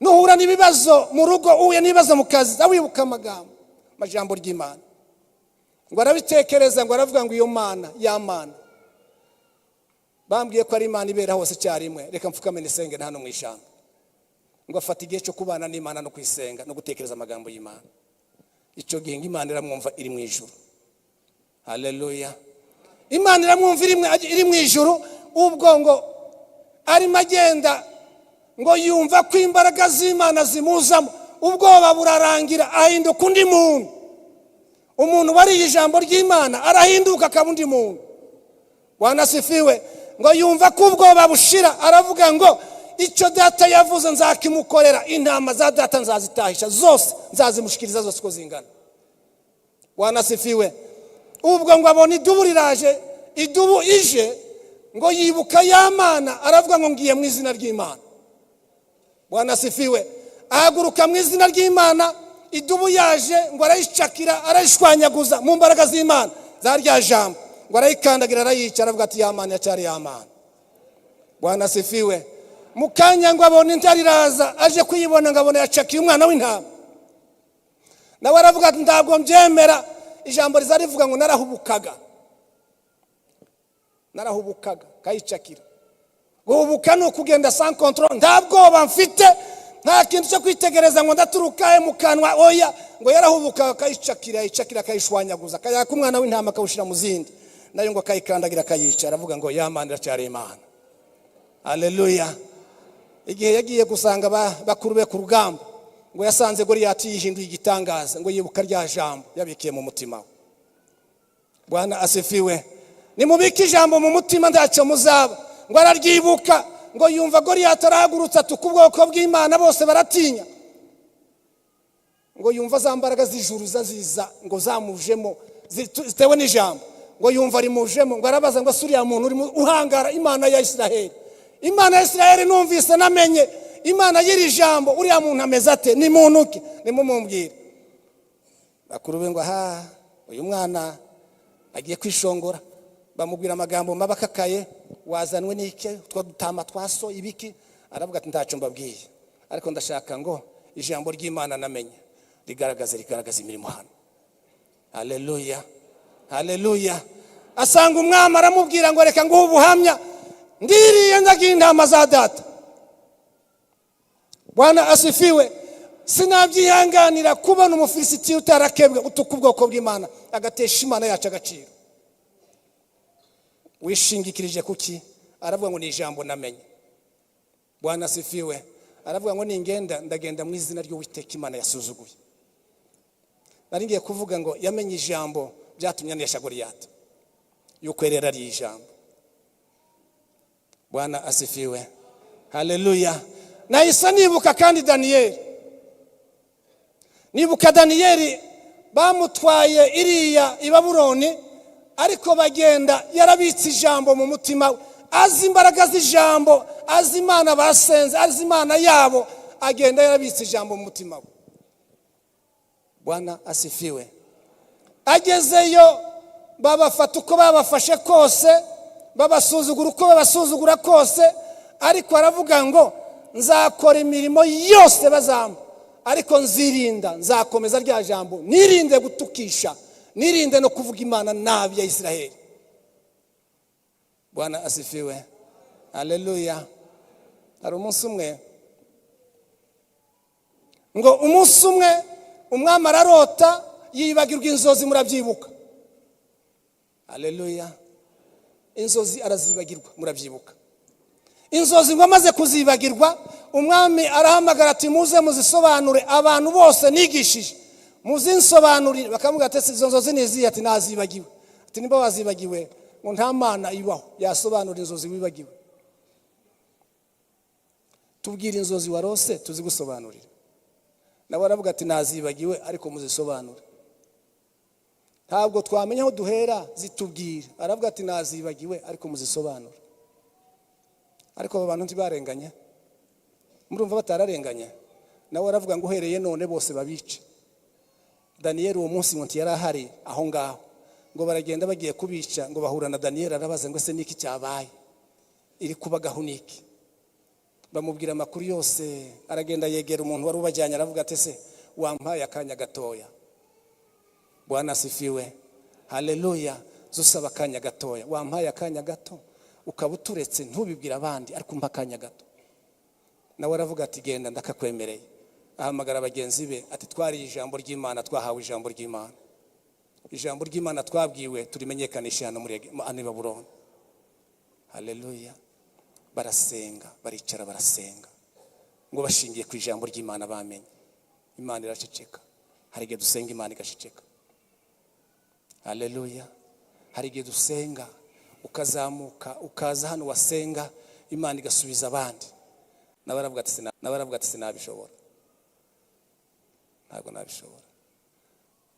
Nuhura n'ibibazo mu rugo, uhuye n'ibibazo mu kazi, wibuka amagambo, amajambo ry'Imana. Ngo arabitekereza, ngo aravuga ngo iyo Mana ya Mana bambwiye ko ari Imana ibera hose icyarimwe, reka mfukame nisenge hano mu ishyamba. Ngo afata igihe cyo kubana n'Imana no kwisenga no gutekereza amagambo y'Imana. Icyo gihe ngo Imana iramwumva iri mu ijuru. Haleluya. Imana iramwumva iri mu ijuru. Ubwo ngo arimo agenda, ngo yumva ko imbaraga z'Imana zimuzamo, ubwoba burarangira, ahinduka undi muntu. Umuntu wariye ijambo ry'Imana arahinduka akaba undi muntu. Bwana asifiwe. Ngo yumva ko ubwoba bushira, aravuga ngo icyo data yavuze nzakimukorera, intama za data nzazitahisha zose, nzazimushikiriza zose uko zingana. Bwana asifiwe. Ubwo ngo abona idubu riraje, idubu ije, ngo yibuka ya Mana, aravuga ngo ngiye mu izina ry'Imana. Bwana asifiwe. Ahaguruka mu izina ry'Imana, idubu yaje ngo arayicakira, arayishwanyaguza mu mbaraga z'Imana za rya jambo, ngo arayikandagira, arayica, aravuga ati ya Mana yacyari ya Mana. Bwana asifiwe. Mu kanya ngo abona intare iraza, aje kuyibona ngo abona yacakiye umwana w'intama, nawe aravuga ati ntabwo mbyemera. Ijambo riza rivuga ngo narahubukaga, narahubukaga kayicakira. Guhubuka ni ukugenda sans contrôle, nta bwoba mfite, nta kintu cyo kwitegereza ngo ndaturuka mu kanwa, oya. Ngo yarahubukaga akayicakira, yayicakira akayishwanyaguza, akayaka umwana w'intama akawushyira mu zindi, nayo ngo akayikandagira akayica, aravuga ngo ya Mana iracyari Imana. Haleluya. Igihe yagiye gusanga bakuru be ku rugamba, ngo yasanze Goliyati yihinduye igitangaza, ngo yibuka rya jambo yabikiye mu mutima we. Bwana asifiwe. Nimubike ijambo mu mutima ntacyo muzaba. Ngo araryibuka, ngo yumva Goliyati arahagurutse atuka ubwoko bw'Imana, bose baratinya. Ngo yumva za mbaraga z'ijuru ziza ngo zamujemo zitewe n'ijambo, ngo yumva rimujemo, ngo arabaza ngo ese uriya muntu urimo uhangara Imana ya Isiraheli, Imana ya Isiraheli numvise namenye Imana y'iri jambo, uriya muntu ameze ate? Ni muntu ki? Nimumumbwire. Bakuru be ngo aha uyu mwana agiye kwishongora, bamubwira amagambo mabi akakaye, wazanwe n'ike, utwo dutama twa so ibiki. Aravuga ati ntacyo mbabwiye, ariko ndashaka ngo ijambo ry'Imana namenye rigaragaze imirimo hano. Haleluya, haleluya. Asanga umwami aramubwira ngo reka nguhe ubuhamya, ndiriye ndagiye intama za data. Bwana asifiwe. Sinabyihanganira kubona Umufilisitiya utarakebwe utuka ubwoko bw'Imana, agatesha Imana yacu agaciro. Wishingikirije kuki? Aravuga ngo ni ijambo namenye. Bwana asifiwe. Aravuga ngo ningenda ndagenda mu izina ry'Uwiteka Imana yasuzuguye. Nari ngiye kuvuga ngo yamenye ijambo byatumye anesha Goliyati, yuko rero ari ijambo. Bwana asifiwe. Haleluya. Nahise nibuka kandi Daniyeli, nibuka Daniyeli bamutwaye iriya i Babuloni, ariko bagenda yarabitse ijambo mu mutima we, azi imbaraga z'ijambo, azi Imana basenze, azi Imana yabo, agenda yarabitse ijambo mu mutima we. Bwana asifiwe. Agezeyo babafata uko babafashe kose, babasuzugura uko babasuzugura kose, ariko aravuga ngo nzakora imirimo yose bazampa, ariko nzirinda, nzakomeza rya jambo, nirinde gutukisha, nirinde no kuvuga Imana nabi ya Isiraheli. Bwana asifiwe. Haleluya. Hari umunsi umwe, ngo umunsi umwe umwami ararota yibagirwa inzozi, murabyibuka. Haleluya. Inzozi arazibagirwa, murabyibuka. Inzozi ngo amaze kuzibagirwa, umwami arahamagara ati: "Muze muzisobanure, abantu bose nigishije muzinsobanurire." Bakamubwira ati: "Izo nzozi ni izihe?" Ati: "Nazibagiwe." Ati: "Nimba wazibagiwe, ngo nta Mana ibaho yasobanura inzozi wibagiwe. Tubwire inzozi warose tuzigusobanurire." Nawe aravuga ati: "Nazibagiwe, ariko muzisobanure. Ntabwo twamenya aho duhera, zitubwira." Aravuga ati: "Nazibagiwe, ariko muzisobanure." Ariko abo bantu ntibarenganye? Murumva batararenganye? Nawe aravuga ngo: "Uhereye none bose babice." Daniyeli uwo munsi ngo ntiyari ahari aho ngaho. Ngo baragenda, bagiye kubica, ngo bahura na Daniyeli. Arabaza ngo: "Ese niki cyabaye? Iri kubagaho niki?" Bamubwira amakuru yose. Aragenda yegera umuntu wari ubajyanye, aravuga ati: "Ese wampaye akanya gatoya?" Bwana asifiwe, haleluya. Zusaba akanya gatoya, wampaye akanya gato ukaba uturetse, ntubibwire abandi, ariko umpa akanya gato. Nawe aravuga ati: "Genda, ndakakwemereye." Ahamagara bagenzi be ati: "Twariye ijambo ry'Imana, twahawe ijambo ry'Imana. Ijambo ry'Imana twabwiwe turimenyekanisha hano muri hano i Babuloni." Haleluya. Barasenga, baricara barasenga, ngo bashingiye ku ijambo ry'Imana bamenye. Imana iraceceka. Hari igihe dusenga Imana igaceceka. Haleluya. Hari igihe dusenga ukazamuka ukaza hano, wasenga Imana igasubiza abandi. Nawe aravuga ati: "Sinabishobora, ntabwo nabishobora.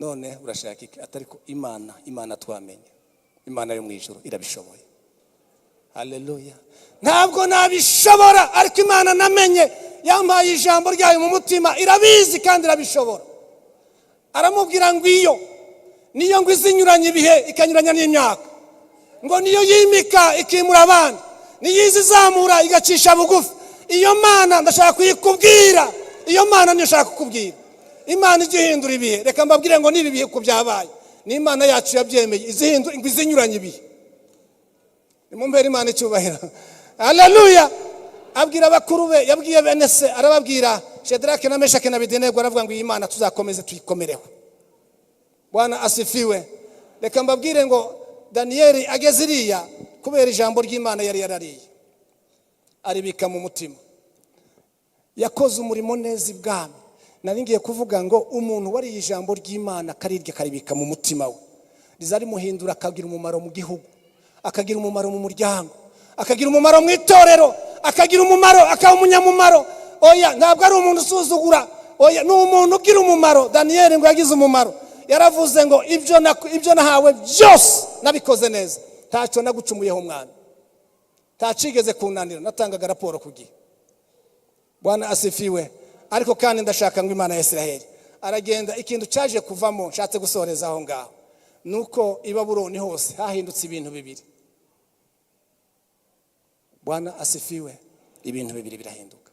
None urashaka iki?" Atari ko Imana twamenye, Imana yo mu ijuru irabishoboye. Haleluya. Ntabwo nabishobora, ariko Imana namenye yampaye ijambo ryayo mu mutima, irabizi kandi irabishobora. Aramubwira ngo iyo niyo ngo izinyuranya ibihe, ikanyuranya n'imyaka, ngo niyo yimika ikimura abandi, niyo izi izamura igacisha bugufi. Iyo Mana ndashaka kuyikubwira, iyo Mana niyo nshaka kukubwira, Imana ijya ihindura ibihe. Reka mbabwire ngo niba ibihe uko byabaye, ni Imana yacu yabyemeye, ngo izinyuranye ibihe. Nimumbere Imana icyubahiro. Haleluya. Abwira abakuru be, yabwiye bene se, arababwira, Shedarake na Meshake na Abedenego, aravuga ngo iyi Mana tuzakomeze tuyikomereho. Bwana asifiwe. Reka mbabwire ngo Daniyeli ageze iriya, kubera ijambo ry'Imana yari yarariye aribika mu mutima, yakoze umurimo neza ibwami. Nari ngiye kuvuga ngo umuntu wariye ijambo ry'Imana akarirya, akaribika mu mutima we, rizarimuhindura, akagira umumaro mu gihugu, akagira umumaro mu muryango, akagira umumaro mu itorero, akagira umumaro, akaba umunyamumaro. Oya, ntabwo ari umuntu usuzugura, oya, ni umuntu ugira umumaro. Daniyeli ngo yagize umumaro. Yaravuze ngo: "Ibyo nahawe byose nabikoze neza, ntacyo nagucumuyeho mwami, ntacigeze kunanira, natangaga raporo ku gihe." Bwana asifiwe. Ariko kandi ndashaka ngo Imana ya Israheli, aragenda. Ikintu cyaje kuvamo nshatse gusoreza aho ngaho ni uko i Babuloni hose hahindutse ibintu bibiri. Bwana asifiwe. Ibintu bibiri birahinduka.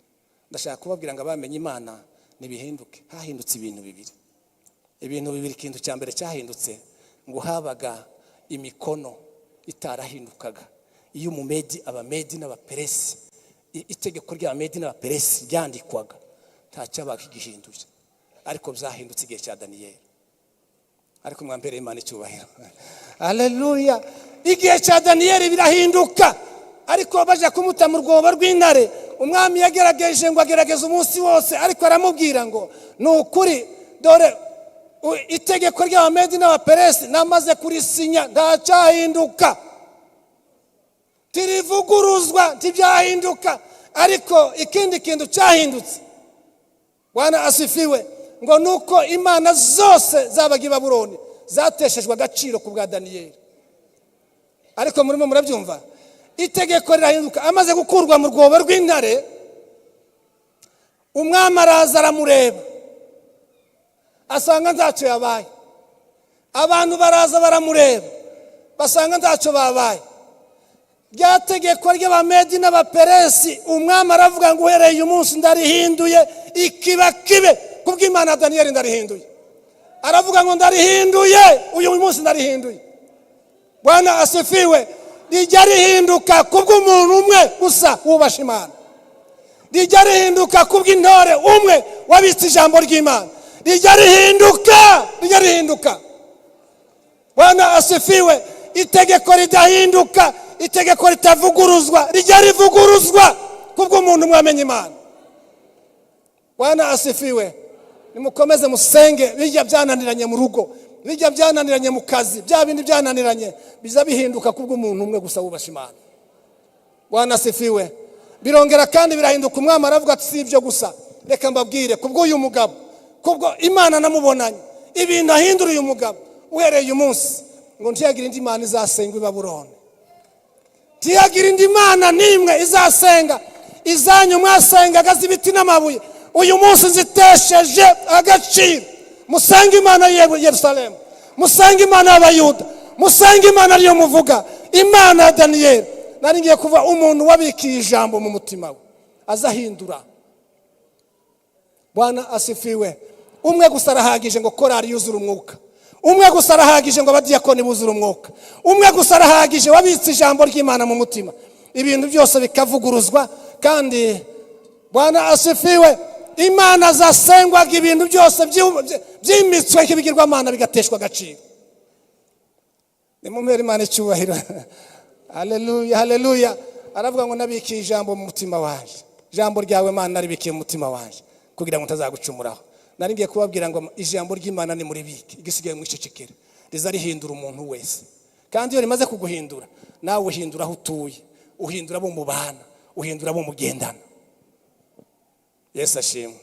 Ndashaka kubabwira ngo abamenye Imana ntibihinduke. Hahindutse ibintu bibiri, ibintu bibiri. Ikintu cya mbere cyahindutse, ngo habaga imikono itarahindukaga iyo umumedi, Abamedi n'Abaperesi, itegeko ry'Abamedi n'Abaperesi ryandikwaga, nta cyabaga kigihinduye. Ariko byahindutse igihe cya Daniyeli. Ariko mwambere Imana icyubahiro. Haleluya. Igihe cya Daniyeli birahinduka. Ariko bajya kumuta mu rwobo rw'intare, umwami yagerageje, ngo agerageze umunsi wose, ariko aramubwira ngo: "Ni ukuri, dore itegeko ry'Abamedi n'Abaperesi namaze kurisinya, ntacyahinduka, tirivuguruzwa, ntibyahinduka." Ariko ikindi kintu cyahindutse, Bwana asifiwe, ngo nuko imana zose zabaga i Babuloni zateshejwe agaciro ku bwa Daniyeli. Ariko murimo murabyumva? Itegeko rirahinduka. Amaze gukurwa mu rwobo rw'intare, umwami araza aramureba, asanga ntacyo yabaye. Abantu baraza baramureba, basanga ntacyo babaye. Rya tegeko ry'Abamedi n'Abaperesi, umwami aravuga ngo: "Uhereye uyu munsi ndarihinduye, ikiba kibe kubw'Imana Daniyeli, ndarihinduye." Aravuga ngo: "Ndarihinduye, uyu munsi ndarihinduye." Bwana asifiwe. Rijya rihinduka kubw'umuntu umwe gusa wubasha Imana. Rijya rihinduka kubw'intore umwe wabitse ijambo ry'Imana. Rijya rihinduka, rijya rihinduka. Bwana asifiwe. Itegeko ridahinduka, Itegeko ritavuguruzwa rijya rivuguruzwa kubw'umuntu mwamenye Imana. Bwana asifiwe. Nimukomeze musenge. Bijya byananiranye mu rugo, bijya byananiranye mu kazi, bya bindi byananiranye biza bihinduka kubw'umuntu umwe gusa wubasha Imana. Bwana asifiwe. Birongera kandi birahinduka. Umwami aravuga ati: "Si ibyo gusa, reka mbabwire kubw'uyu mugabo, kubwo Imana namubonanye, ibintu ahindura uyu mugabo. Uhereye uyu munsi ngo ntiyagire indi mana izasengwa i Babuloni, ntiyagira indi mana n'imwe izasenga. Izanyu mwasengaga z'ibiti n'amabuye, uyu munsi zitesheje agaciro. Musenge Imana ya Yerusalemu, musenge Imana y'Abayuda, musenge Imana ariyo muvuga, Imana ya Daniyeli." Nari ngiye kuva umuntu wabikiye ijambo mu mutima we azahindura. Bwana asifiwe. Umwe gusa arahagije ngo korari yuzure umwuka. Umwe gusa arahagije ngo abadiyakoni buzure umwuka. Umwe gusa arahagije wabitse ijambo ry'Imana mu mutima, ibintu byose bikavuguruzwa. Kandi Bwana asifiwe, imana zasengwaga, ibintu byose byimitswe nk'ibigirwamana bigateshwa agaciro. Nimumpere Imana icyubahiro. Haleluya, haleluya. Aravuga ngo: "Nabikiye ijambo mu mutima wanjye. Ijambo ryawe Mana naribikiye mu mutima wanjye kugira ngo ntazagucumuraho." Nari ngiye kubabwira ngo ijambo ry'Imana ni muribike, igisigaye mwicecekere. Riza rihindura umuntu wese, kandi iyo rimaze kuguhindura, nawe uhindura aho utuye, uhindura abo mubana, uhindura abo mugendana. Yesu ashimwe.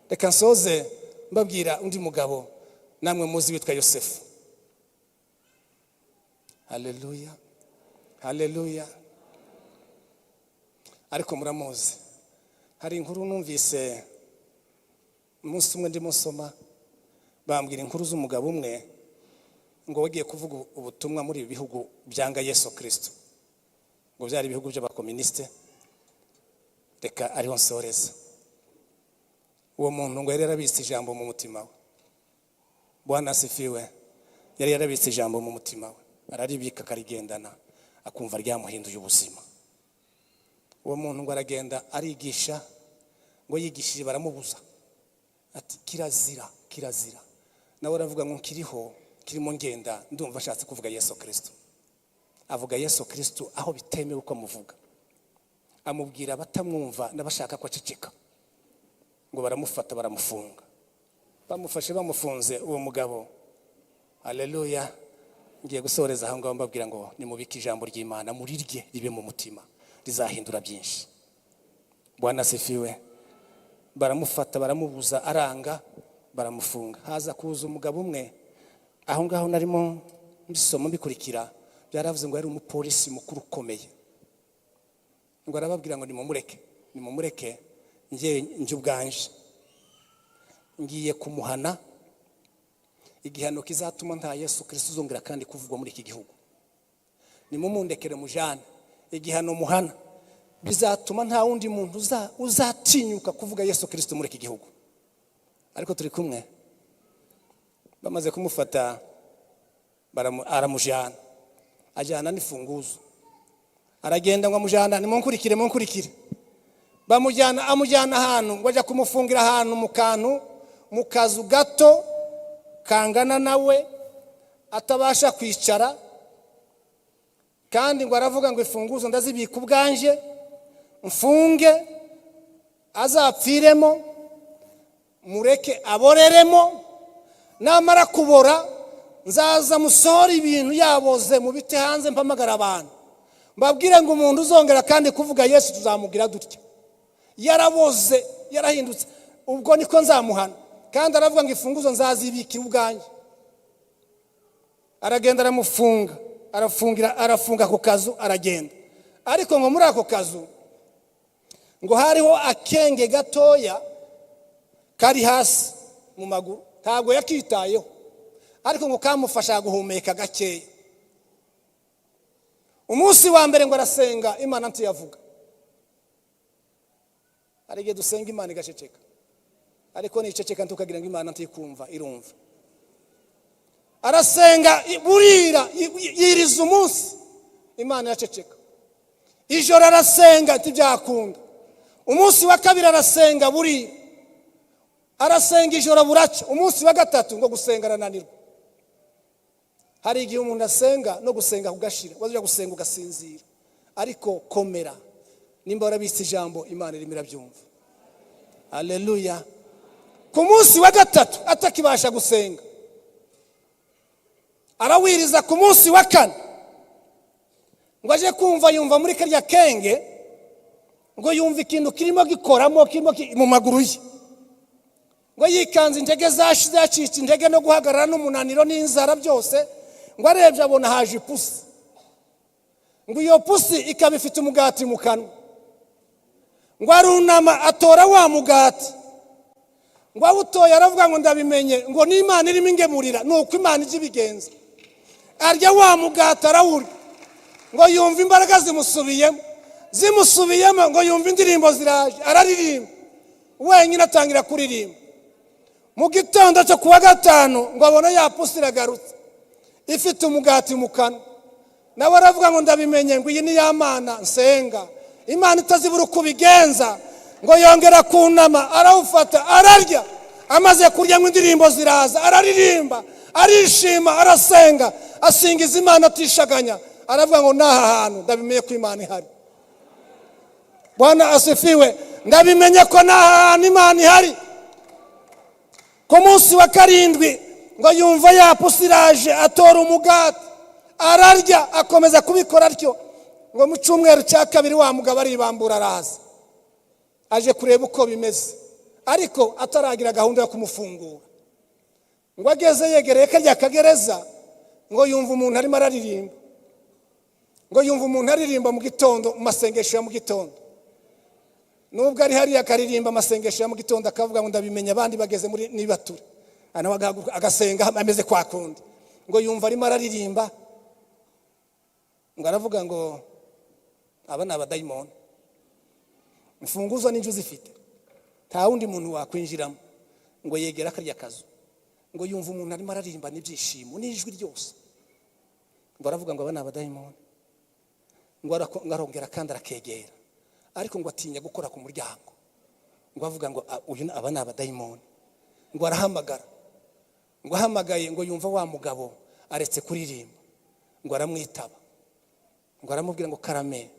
Reka nsoze mbabwira undi mugabo namwe muzi witwa Yosefu. Haleluya, haleluya. Ariko muramuzi. Hari inkuru numvise umunsi umwe ndimo nsoma, bambwira inkuru z'umugabo umwe ngo wagiye kuvuga ubutumwa muri ibi bihugu byanga Yesu Kirisito, ngo byari ibihugu by'abakominisite. Reka ariho nsoreza. Uwo muntu ngo yari yarabitse ijambo mu mutima we. Bwana asifiwe. Yari yarabitse ijambo mu mutima we, araribika, akarigendana, akumva ryamuhinduye ubuzima. Uwo muntu ngo aragenda arigisha, ngo yigishije baramubuza, ati: "Kirazira, kirazira." Nawe aravuga ngo: "Nkiriho, kirimo ngenda, ndumva ashatse kuvuga Yesu Kirisito." Avuga Yesu Kirisito aho bitemewe ko amuvuga, amubwira abatamwumva n'abashaka ko aceceka. Ngo baramufata, baramufunga. Bamufashe, bamufunze uwo mugabo. Haleluya. Ngiye gusoreza aho ngaho mbabwira ngo nimubike ijambo ry'Imana, murirye, ribe mu mutima, rizahindura byinshi. Bwana asifiwe. Baramufata, baramubuza, aranga, baramufunga. Haza kuza umugabo umwe aho ngaho. Narimo mbisoma, mbikurikira, byaravuze ngo yari umupolisi mukuru ukomeye. Ngo arababwira ngo: "Nimumureke, nimumureke, njye njye ubwanje ngiye kumuhana igihano kizatuma nta Yesu Kirisito uzongera kandi kuvugwa muri iki gihugu. Nimumundekere mujane. Igihano muhana bizatuma nta wundi muntu uzatinyuka kuvuga Yesu Kirisito muri iki gihugu." Ariko turi kumwe? Bamaze kumufata, aramujyana, ajyana n'ifunguzo, aragenda ngo amujyana. Nimunkurikire, munkurikire. Bamujyana, amujyana ahantu, ngo ajya kumufungira ahantu mu kantu, mu kazu gato kangana nawe, atabasha kwicara. Kandi ngo aravuga ngo: "Imfunguzo ndazibika ubwanjye, mfunge, azapfiremo, mureke aboreremo. Namara kubora nzaza musohora ibintu yaboze mu biti hanze, mpamagara abantu mbabwire ngo umuntu uzongera kandi kuvuga Yesu tuzamubwira dutya. Yaraboze, yarahindutse, ubwo niko nzamuhana." Kandi aravuga ngo: "Imfunguzo nzazibikira ubwanjye." Aragenda, aramufunga, arafungira, arafunga ako kazu, aragenda. Ariko ngo muri ako kazu ngo hariho akenge gatoya kari hasi mu maguru. Ntabwo yakitayeho, ariko ngo kamufasha guhumeka gakeya. Umunsi wa mbere ngo arasenga, Imana ntiyavuga. Hari igihe dusenga Imana igaceceka, ariko niceceka ntukagira ngo Imana ntikumva, irumva. Arasenga burira, yiriza umunsi, Imana iraceceka. Ijoro arasenga, ntibyakunda. Umunsi wa kabiri arasenga, burira, arasenga ijoro, buraca. Umunsi wa gatatu ngo gusenga arananirwa. Hari igihe umuntu asenga no gusenga kugashira, wajya gusenga ugasinzira, ariko komera, nimba warabitse ijambo, Imana irimo irabyumva. Haleluya. Ku munsi wa gatatu atakibasha gusenga, arawiriza. Ku munsi wa kane ngo aje kumva, yumva muri karya kenge, ngo yumva ikintu kirimo gikoramo, kirimo mu maguru ye. Ngo yikanze, intege zashize, yacitse intege no guhagarara n'umunaniro n'inzara byose. Ngo arebye abona haje ipusi, ngo iyo pusi ikaba ifite umugati mu kanwa. Ngo arunama atora wa mugati. Ngo awutoye aravuga ngo: "Ndabimenye," ngo n'Imana irimo ingemurira, ni uko Imana ijya ibigenza. Arya wa mugati, arawurya, ngo yumva imbaraga zimusubiyemo, zimusubiyemo. Ngo yumva indirimbo ziraje, araririmba wenyine, atangira kuririmba. Mu gitondo cyo kuwa gatanu ngo abone ya pusi iragarutse, ifite umugati mu kanwa. Nawe aravuga ngo: "Ndabimenye," ngo iyi ni ya Mana nsenga, Imana itazibura uko ubigenza. Ngo yongera kunama, arawufata, ararya. Amaze kurya ngo indirimbo ziraza, araririmba, arishima, arasenga, asingiza Imana atishaganya. Aravuga ngo: "N'aha hantu ndabimenye ko Imana ihari." Bwana asifiwe. Ndabimenye ko n'aha hantu Imana ihari. Ku munsi wa karindwi ngo yumva ya pusi iraje, atora umugati, ararya, akomeza kubikora atyo. Ngo mu cyumweru cya kabiri wa mugabo aribambura, araza aje kureba uko bimeze, ariko ataragira gahunda yo kumufungura. Ngo ageze yegereye karya kagereza, ngo yumva umuntu arimo araririmba, ngo yumva umuntu aririmba mu gitondo, mu masengesho ya mu gitondo. Nubwo ari hariya akaririmba amasengesho ya mu gitondo, akavuga ngo: "Ndabimenya, abandi bageze muri nibature." Nawe agahaguruka agasenga ameze kwa kundi. Ngo yumva arimo araririmba, ngo aravuga ngo: "Aba ni abadayimoni, imfunguzo n'inzu zifite, nta wundi muntu wakwinjiramo." Ngo yegera karya kazu, ngo yumva umuntu arimo araririmba n'ibyishimo n'ijwi ryose. Ngo aravuga ngo: "Aba ni abadayimoni." Ngo arongera kandi arakegera, ariko ngo atinya gukora ku muryango. Ngo avuga ngo: "Uyu aba ni abadayimoni." Ngo arahamagara. Ngo ahamagaye, ngo yumva wa mugabo aretse kuririmba, ngo aramwitaba, ngo aramubwira ngo: "Karame,"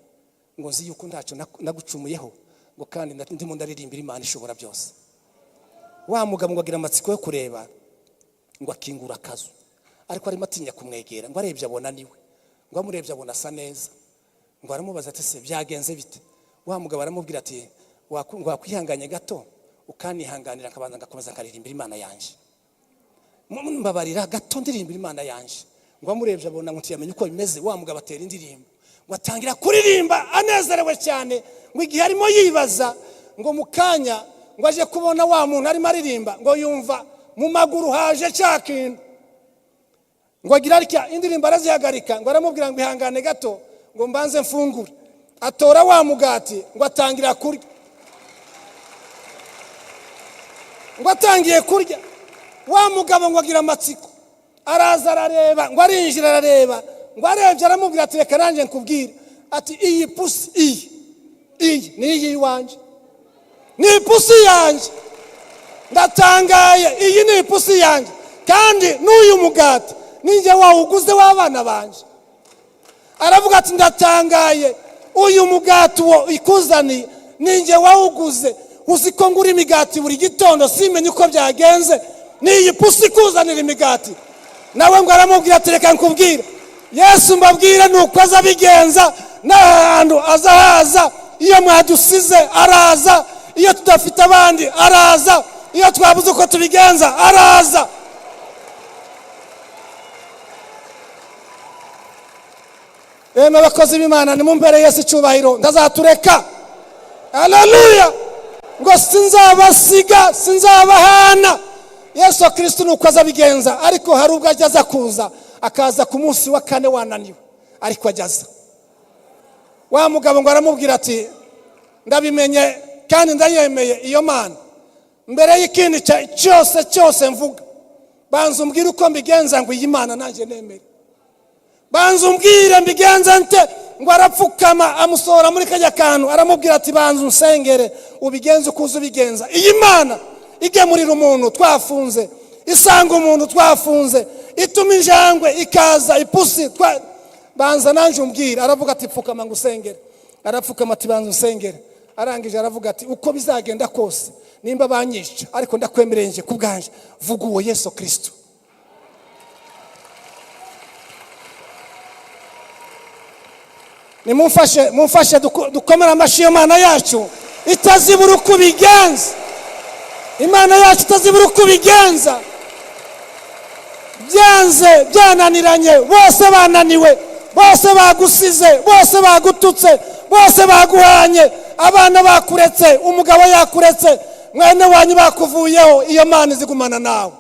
ngo "nzi yuko ntacyo nagucumuyeho," ngo "kandi ndimo ndaririmbira Imana ishobora byose." Wa mugabo ngo agira amatsiko yo kureba, ngo akingura akazu, ariko arimo atinya kumwegera. Ngo arebye abona niwe. Ngo amurebye abona asa neza. Ngo aramubaza ati: "Se byagenze bite?" Wa mugabo aramubwira ati: "Ngo wakwihanganye gato, ukanihanganira, akabanza ngakomeza nkaririmbira Imana yanjye. Mbabarira gato ndirimbira Imana yanjye." Ngo amurebye abona ngo ntiyamenye uko bimeze. Wa mugabo atera indirimbo, ngo atangira kuririmba anezerewe cyane. Ngo igihe arimo yibaza, ngo mu kanya ngo aje kubona wa muntu arimo aririmba, ngo yumva mu maguru haje cya kintu. Ngo agira atya, indirimbo arazihagarika. Ngo aramubwira ngo: "Ihangane gato," ngo "mbanze mfungure." Atora wa mugati, ngo atangira kurya. Ngo atangiye kurya, wa mugabo ngo agira amatsiko, araza arareba, ngo arinjira arareba. Ngo arebye aramubwira ati: "Reka nanjye nkubwire," ati: "Iyi pusi, iyi ni iy'iwanjye, ni ipusi yanjye. Ndatangaye, iyi ni ipusi yanjye, kandi n'uyu mugati ninjye wawuguze w'abana banjye." Aravuga ati: "Ndatangaye, uyu mugati uwo ikuzaniye ninjye wawuguze. Uzi ko ngura imigati buri gitondo, simenye uko byagenze, n'iyi pusi ikuzanira imigati?" Nawe ngo aramubwira ati: "Reka nkubwire, Yesu mbabwire ni uko aza abigenza n'ahantu aza haza. Iyo mwadusize araza, iyo tudafite abandi araza, iyo twabuze uko tubigenza araza." Yemwe abakozi b'Imana, nimumbere Yesu icyubahiro, ntazatureka. Haleluya. Ngo sinzabasiga, sinzabahana. Yesu Kirisito ni uko aza abigenza, ariko hari ubwo ajya aza kuza, akaza ku munsi wa kane wananiwe, ariko ajya aza. Wa mugabo ngo aramubwira ati: "Ndabimenye kandi ndayemeye iyo Mana. Mbere y'ikindi cyose cyose mvuga, banza umbwire uko mbigenza ngo iyi Mana nanjye nemere. Banza umbwire mbigenze nte?" Ngo arapfukama, amusohora muri kajya kantu, aramubwira ati: "Banza unsengere, ubigenze uko uzi ubigenza. Iyi Mana igemurira umuntu twafunze, Isanga umuntu twafunze, ituma injangwe ikaza, ipusi. Banza nanjye umbwira. Aravuga ati: "Pfukama ngo usengere." Arapfukama, ati: "Banza usengere." Arangije aravuga ati: "Uko bizagenda kose, nimba banyica, ariko ndakwemereye nje ku bwanje, vuga uwo Yesu Kirisito." Nimumfashe, mumfashe dukomere amashyi iyo Mana yacu itazibura uko ubigenza. Imana yacu itazibura uko ubigenza. Byanze, byananiranye, bose bananiwe, bose bagusize, bose bagututse, bose baguhanye, abana bakuretse, umugabo yakuretse, mwene wanyu bakuvuyeho, iyo Mana izigumana nawe.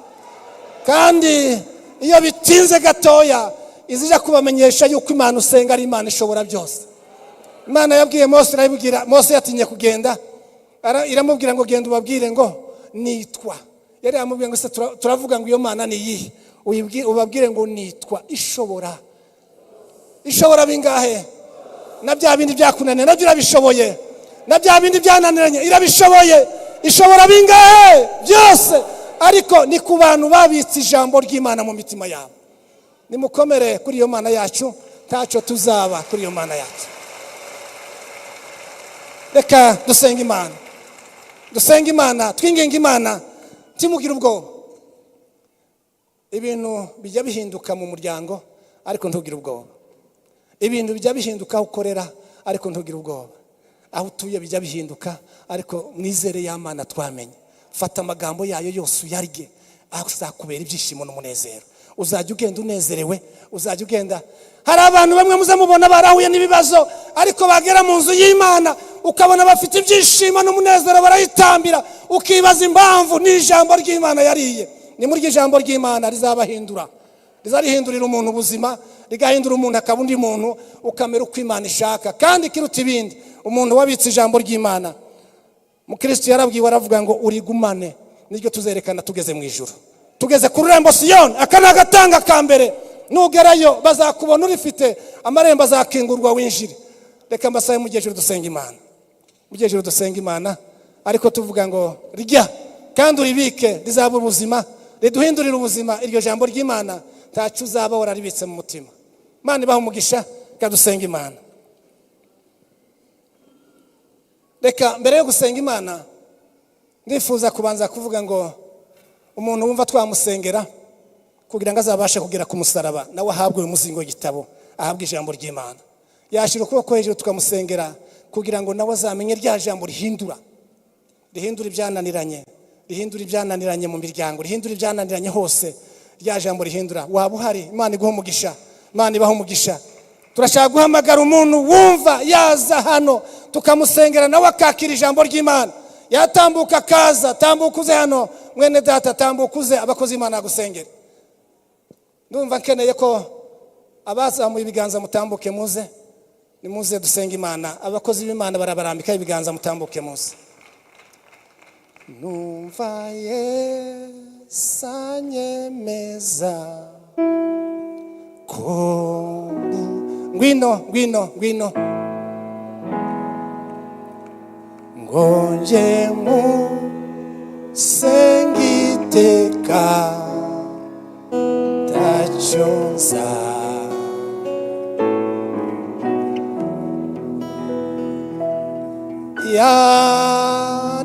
Kandi iyo bitinze gatoya, izija kubamenyesha yuko Imana usenga ari Imana ishobora byose. Imana yabwiye Mose, irabibwira Mose, yatinye kugenda. Iramubwira ngo: "Genda ubabwire ngo nitwa." Yari yamubwiye ngo: "Se turavuga ngo iyo Mana ni iyihe?" Ubabwire ngo nitwa ishobora. Ishobora bingahe? Na bya bindi byakunaniye nabyo irabishoboye, na bya bindi byananiranye irabishoboye. Ishobora bingahe? Byose. Ariko ni ku bantu babitse ijambo ry'Imana mu mitima yabo. Nimukomere kuri iyo Mana yacu, ntacyo tuzaba kuri iyo Mana yacu. Reka dusenga Imana, dusenga Imana, twinginga Imana. Ntimugire ubwoba. Ibintu bijya bihinduka mu muryango, ariko ntugire ubwoba. Ibintu bijya bihinduka aho ukorera, ariko ntugire ubwoba. Aho utuye bijya bihinduka, ariko mwizere ya Mana twamenye. Fata amagambo yayo yose uyarye, azakubera ibyishimo n'umunezero. Uzajya ugenda unezerewe, uzajya ugenda. Hari abantu bamwe muze mubona barahuye n'ibibazo, ariko bagera mu nzu y'Imana ukabona bafite ibyishimo n'umunezero, barayitambira, ukibaza impamvu. Ni ijambo ry'Imana yariye. Ni muri ijambo ry'Imana rizabahindura, rizarihindurira umuntu ubuzima, rigahindura umuntu akaba undi muntu, ukamera uko Imana ishaka. Kandi ikiruta ibindi, umuntu wabitse ijambo ry'Imana, mukristo yarabwiwe, aravuga ngo: "Urigumane, niryo tuzerekana tugeze mu ijuru, tugeze ku rurembo Siyoni." Aka ni agatanga ka mbere. Nugerayo bazakubona urifite, amarembo azakingurwa winjire. Reka mbasabe mu gihe dusenga Imana, mu gihe dusenga Imana, ariko tuvuga ngo rya kandi uribike, rizaba ubuzima, riduhindurire ubuzima. Iryo jambo ry'Imana ntacyo uzaba wararibitse mu mutima. Imana ibaha umugisha. Reka dusenga Imana. Reka mbere yo gusenga Imana, ndifuza kubanza kuvuga ngo umuntu wumva twamusengera kugira ngo azabashe kugera ku musaraba, nawe ahabwe uyu muzingo w'igitabo, ahabwe ijambo ry'Imana, yashyira ukuboko hejuru tukamusengera kugira ngo nawe azamenye rya jambo rihindura, rihindura ibyananiranye, rihindura ibyananiranye mu miryango, rihindura ibyananiranye hose, rya jambo rihindura. Waba uhari? Imana iguha umugisha, Imana ibaha umugisha. Turashaka guhamagara umuntu wumva yaza hano tukamusengera, nawe akakira ijambo ry'Imana. Yatambuka akaza. Tambuka uze hano, mwene data, tambuka uze, abakozi b'Imana bagusengere. Ndumva nkeneye ko abazamuye ibiganza mutambuke muze. Nimuze dusenga Imana. Abakozi b'Imana barabarambikaho ibiganza. Mutambuke muze. Numva Yesu anyemeza ko ngwino, ngwino, ngwino, ngo nje musenga iteka, ntacyo nza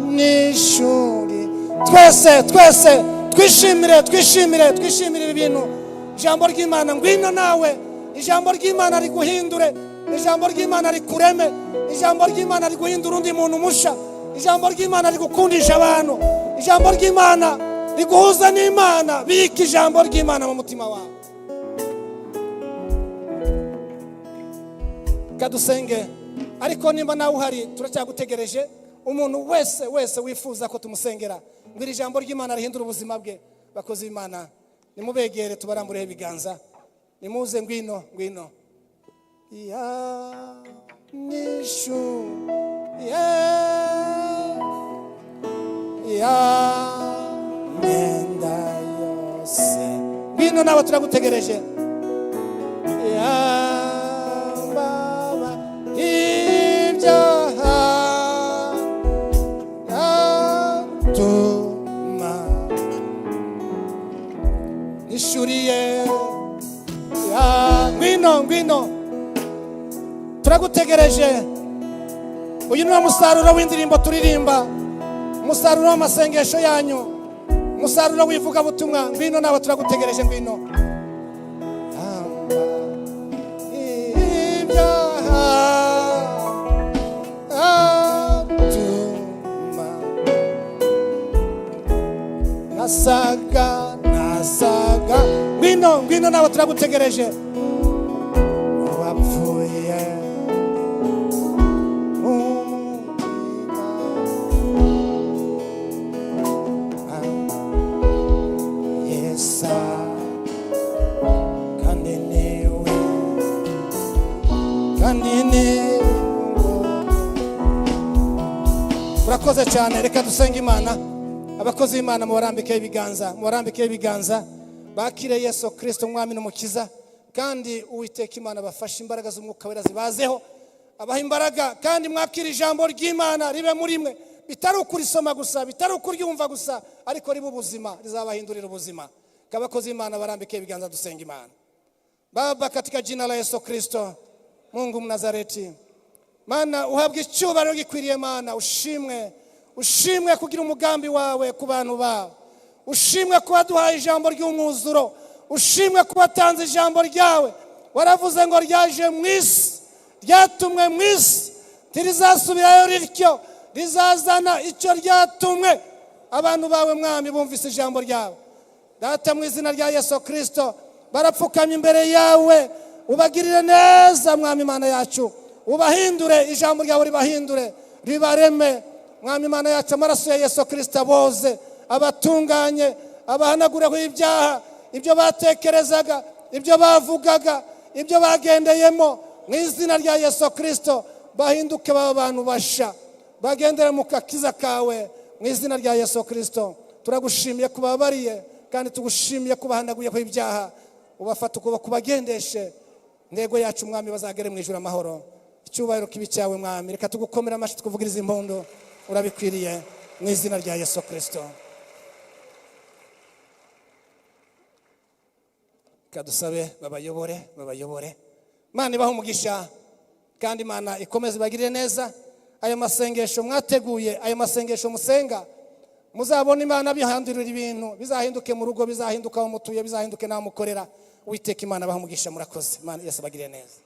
yanishuri. Twese, twese twishimire, twishimire, twishimire ibi bintu, ijambo ry'Imana. Ngwino nawe, ijambo ry'Imana riguhindure, ijambo ry'Imana rikureme, ijambo ry'Imana riguhindura undi muntu musha, ijambo ry'Imana rigukundisha abantu, ijambo ry'Imana riguhuza n'Imana. Bika ijambo ry'Imana mu mutima wawe. Kadusenge. Ariko nimba nawe uhari, turacyagutegereje. Umuntu wese wese wifuza ko tumusengera ngo iri jambo ry'Imana rihindure ubuzima bwe, bakozi b'Imana nimubegere, tubarambureho ibiganza. Nimuze, ngwino, ngwino. Ya nishu ye ya myenda yose, ngwino nawe, turagutegereje. Ya baba ibyaha yatuma Ngwino, ngwino, turagutegereje. Uyu ni wo musaruro w'indirimbo turirimba, umusaruro w'amasengesho yanyu, umusaruro w'ivugabutumwa. Ngwino nawe, turagutegereje, ngwino. Ibyaha atuma nasaga, nasaga. Ngwino, ngwino nawe, turagutegereje. Wapfuye mu mutima. Yesa kandi niwe, kandi niwe. Urakoze cyane. Reka dusenge Imana. Abakozi b'Imana mubarambikeho ibiganza, mubarambikeho ibiganza, bakire Yesu Kirisito umwami n'umukiza. Kandi Uwiteka Imana bafashe, imbaraga z'Umwuka Wera zibazeho, abaha imbaraga, kandi mwakire ijambo ry'Imana ribe muri mwe, bitari ukurisoma gusa, bitari ukuryumva gusa, ariko ribe ubuzima, rizabahindurira ubuzima. Abakozi b'Imana barambike ibiganza, dusenga Imana. Baba, katika jina la Yesu Kristo, Mungu Mnazareti, Mana uhabwa icyubahiro gikwiriye. Mana ushimwe, ushimwe kugira umugambi wawe ku bantu bawe, ushimwe kuba duhaye ijambo ry'umwuzuro, ushimwe kuba watanze ijambo ryawe. Waravuze ngo ryaje mu isi, ryatumwe mu isi, ntirizasubirayo rityo, rizazana icyo ryatumwe. Abantu bawe Mwami bumvise ijambo ryawe. Data, mu izina rya Yesu Kirisito, barapfukamye imbere yawe, ubagirire neza Mwami Imana yacu, ubahindure, ijambo ryawe ribahindure, ribareme. Mwami Imana yacu, amaraso ya Yesu Kirisito aboze, abatunganye, abahanagureho ibyaha, ibyo batekerezaga, ibyo bavugaga, ibyo bagendeyemo. Mu izina rya Yesu Kirisito bahinduke, baba abantu basha, bagendere mu kakiza kawe. Mu izina rya Yesu Kirisito turagushimiye kubabariye, kandi tugushimiye kubahanaguyeho ibyaha. Ubafata ukuboko, ubagendeshe intego yacu Mwami, bazagere mu ijuru amahoro. Icyubahiro kibi cyawe Mwami. Reka tugukomere amashyi, tukuvugirize impundu, urabikwiriye, mu izina rya Yesu Kirisito. Reka dusabe babayobore, babayobore. Imana ibahe umugisha, kandi Imana ikomeze ibagirire neza. Ayo masengesho mwateguye, ayo masengesho musenga, muzabona Imana bihandurira ibintu, bizahinduke mu rugo, bizahinduka aho mutuye, bizahinduke n'aho mukorera. Uwiteka Imana abahe umugisha, murakoze. Imana Yesu abagirire neza.